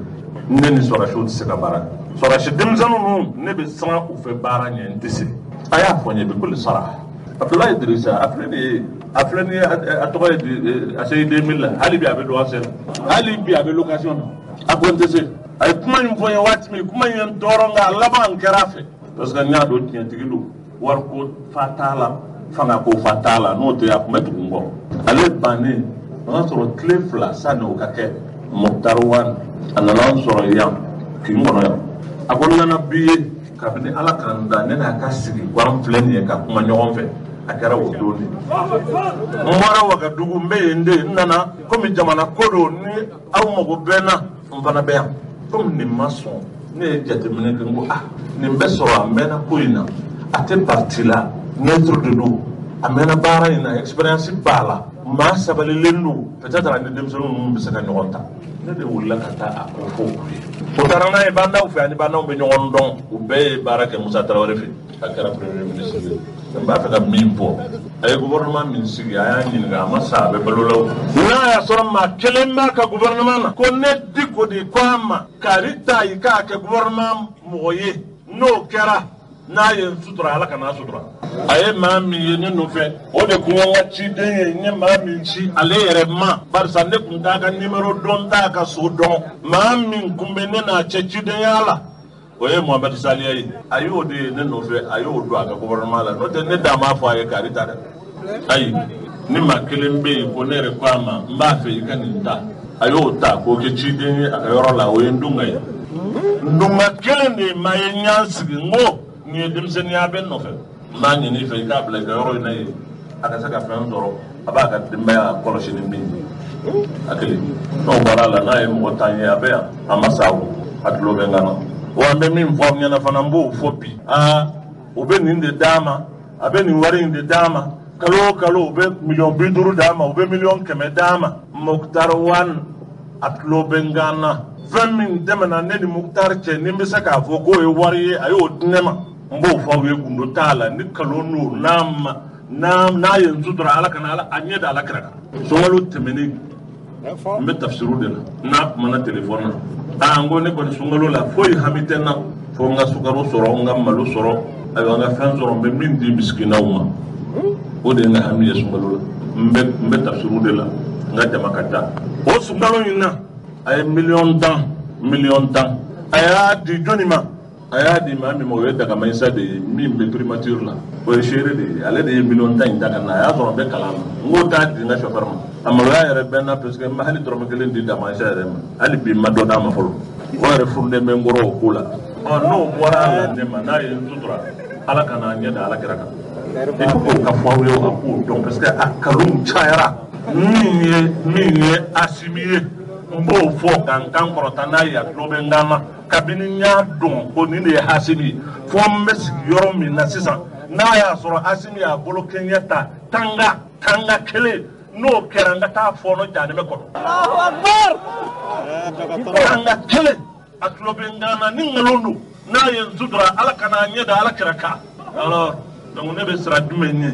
[SPEAKER 7] ne ni sɔrɔsiw tɛ se ka baara kɛ sɔrɔsi denmisɛnnin ninnu ne bɛ siran u fɛ baara ɲɛ n tɛ se a y'a fɔ n ye bi kuli sara Abdoulaye Idrissa a filɛ nin ye a filɛ nin ye a tɔgɔ ye a se 2000 la hali bi a bɛ don a sen la hali bi a bɛ location na a ko n tɛ se a ye kuma in fɔ n ye waati min kuma in ye n tɔɔrɔ nka a laban kɛra a fɛ parce que n y'a dɔn tiɲɛtigi don wariko fa t'a la fanga ko fa t'a la n'o tɛ a tun bɛ tugu n kɔ ale bannen o y'a sɔrɔ tile 2 sanni o ka kɛ Moctar Ouane a nana n sɔrɔ yan kin kɔnɔ yan a ko n nana bi ye kabini Ala k'an da ne n'a ka sigi ko an filɛ nin ye ka kuma ɲɔgɔn fɛ a kɛra o don de n bɔra Wagadugu n bɛ yen de n nana komi jamana ko don ni aw mago bɛ n na n fana bɛ yan komi nin ma sɔn ne ye jateminɛ kɛ n ko ah nin bɛ sɔrɔ a mɛnna ko in na A tɛ parti la, neutre de don, a mɛnna baara in na, expérience b'a la, maa sabalilen don, peut-être ani denmisɛnnin ninnu bɛ se ka ɲɔgɔn ta. Ne de wulila ka taa a ko fɔ u ye. O taara n'a ye bandaw fɛ, ani bandaw bɛ ɲɔgɔn dɔn, u bɛɛ ye baara kɛ Musa Tarawele fɛ, a kɛra premier ministre ye. N b'a fɛ ka min fɔ, a ye gouvernement min sigi, a y'a ɲininka, a ma sa, a bɛ balo la o. N'a y'a sɔrɔ maa kelen b'a ka gouvernement na, ko ne Dicko de ko a ma, kari ta i k'a kɛ gouvernement mɔgɔ ye, n'o kɛra, n'a ye n sutura, Ala kana sutura. A ye maa min ye ne nɔfɛ, o de kun ye n ka ciden ye, n ye maa min ci ale yɛrɛ ma, barisa ne kun t'a ka numéro dɔn, n t'a ka so dɔn. Maa min kun bɛ ne n'a cɛ cidenya la, o ye Mohamed Saliya ye. A y'o de ye ne nɔfɛ, a y'o don a ka gouvernement la, n'o tɛ ne da m'a fɔ a ye kari ta dɛ. Ayi, ni maa kelen bɛ yen ko ne yɛrɛ ko a ma, n b'a fɛ i ka nin ta, a y'o ta k'o kɛ ciden ye a ka yɔrɔ la, o ye n dunga ye. N dunga kelen de ye maa ye, n y'an sigi n ko nin ye denmisɛnninya bɛ n nɔfɛ, n b'a ɲini i fɛ i k'a bila i ka yɔrɔ in na yen, a ka se ka fɛn sɔrɔ, a b'a ka denbaya kɔlɔsi ni min ye. A kelen n'o bɔra a la, n'a ye mɔgɔ tan ye, a bɛ yan, a ma sa o, a tulo bɛ n kan na. Wa an bɛ min fɔ aw ɲɛna fana, n b'o fɔ bi, aa u bɛ nin de d'a ma, a bɛ nin wari in de d'a ma, kalo o kalo u bɛ 50 millions d'a ma, u bɛ 100 millions d'a ma. Moctar Ouane a tulo bɛ n kan na, fɛn min tɛmɛna ne ni Moctar cɛ, ni n bɛ se k'a fɔ k'o ye wari ye, a y'o di ne ma, n b'o fɔ aw ye, gundo t'a la, ni kalon don, n'a ma n'a ye n sutura, Ala kana ala a ɲɛ da Ala kɛrɛ kan. Sunkalo tɛmɛnen, n bɛ tafsiru de la, n'a kumana telefɔni na, aa n ko ne kɔni sunkalo la foyi hami tɛ n na, fo n ka sukaro sɔrɔ, n ka malo sɔrɔ, ayiwa n ka fɛn sɔrɔ, n bɛ min di misikinaw ma, o de ye n ka hami ye sunkalo la. N bɛ tafsiru de la, n ka jama ka ca. O sunkalo in na, a ye 10 millions 10 a y'a di jɔnni ma? A y'a di maa min ma, o ye Dagamayisa de ye, min bɛ primature la, o ye seere de ye, ale de ye 10 millions in ta ka na, a y'a sɔrɔ n bɛ kalan na, n k'o t'a di n ka chauffeur ma. A maloya yɛrɛ bɛ n na parce que n ma hali dɔrɔmɛ kelen di Dagamayisa yɛrɛ ma, hali bi n ma dɔ d'a ma fɔlɔ, o yɛrɛ furulen bɛ n kɔrɔ o ko la. Ɔ n'o bɔra a la ne ma, n'a ye n sutura, Ala kana a ɲɛ da Ala kira kan. Il faut k'o ka fɔ aw ye, a k'o dɔn, parce que a kalon cayara. Min ye Assimi ye, n b'o fɔ ka n kan kɔrɔta n'a ye, a tulo bɛ n kan na. Kabini n y'a dɔn ko nin de ye Assimi ye, fo n bɛ sigi yɔrɔ min na sisan, n'a y'a sɔrɔ Assimi y'a bolo kɛɲɛ ta tanga kelen, n'o kɛra n ka taa fɔɔnɔ jahanɛmɛ kɔnɔ. Tanga kelen, a tulo bɛ n kan na, ni nkalon don, n'a ye n sutura, Ala kana a ɲɛ da Ala kira kan. Alors donc ne bɛ siran jumɛn ɲɛ?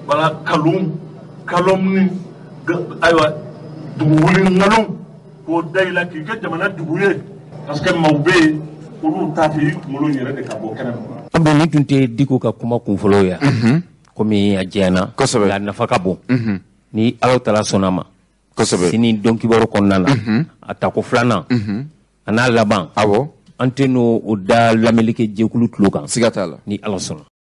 [SPEAKER 7] Wala kalon, calomnie, ayiwa dugu wuli nkalon k'o da i la k'i kɛ jamana dugu ye, parce que maaw bɛ yen, olu t'a fɛ i kunkolo yɛrɛ de ka bɔ kɛnɛ ma.
[SPEAKER 1] Bon, nin tun tɛ Dicko ka kuma kunfɔlɔ ye, komi a jɛyana,
[SPEAKER 2] kosɛbɛ,
[SPEAKER 1] nka nafa ka bon. Ni Ala taala sɔnna ma,
[SPEAKER 2] kosɛbɛ,
[SPEAKER 1] sini don kibaru kɔnɔna na, a tako filanan a n'a laban,
[SPEAKER 2] awɔ,
[SPEAKER 1] an tɛ n'o o da lamɛnlikɛ jɛkulu tulo kan.
[SPEAKER 2] Siga t'a la.
[SPEAKER 1] Ni Ala sɔnna.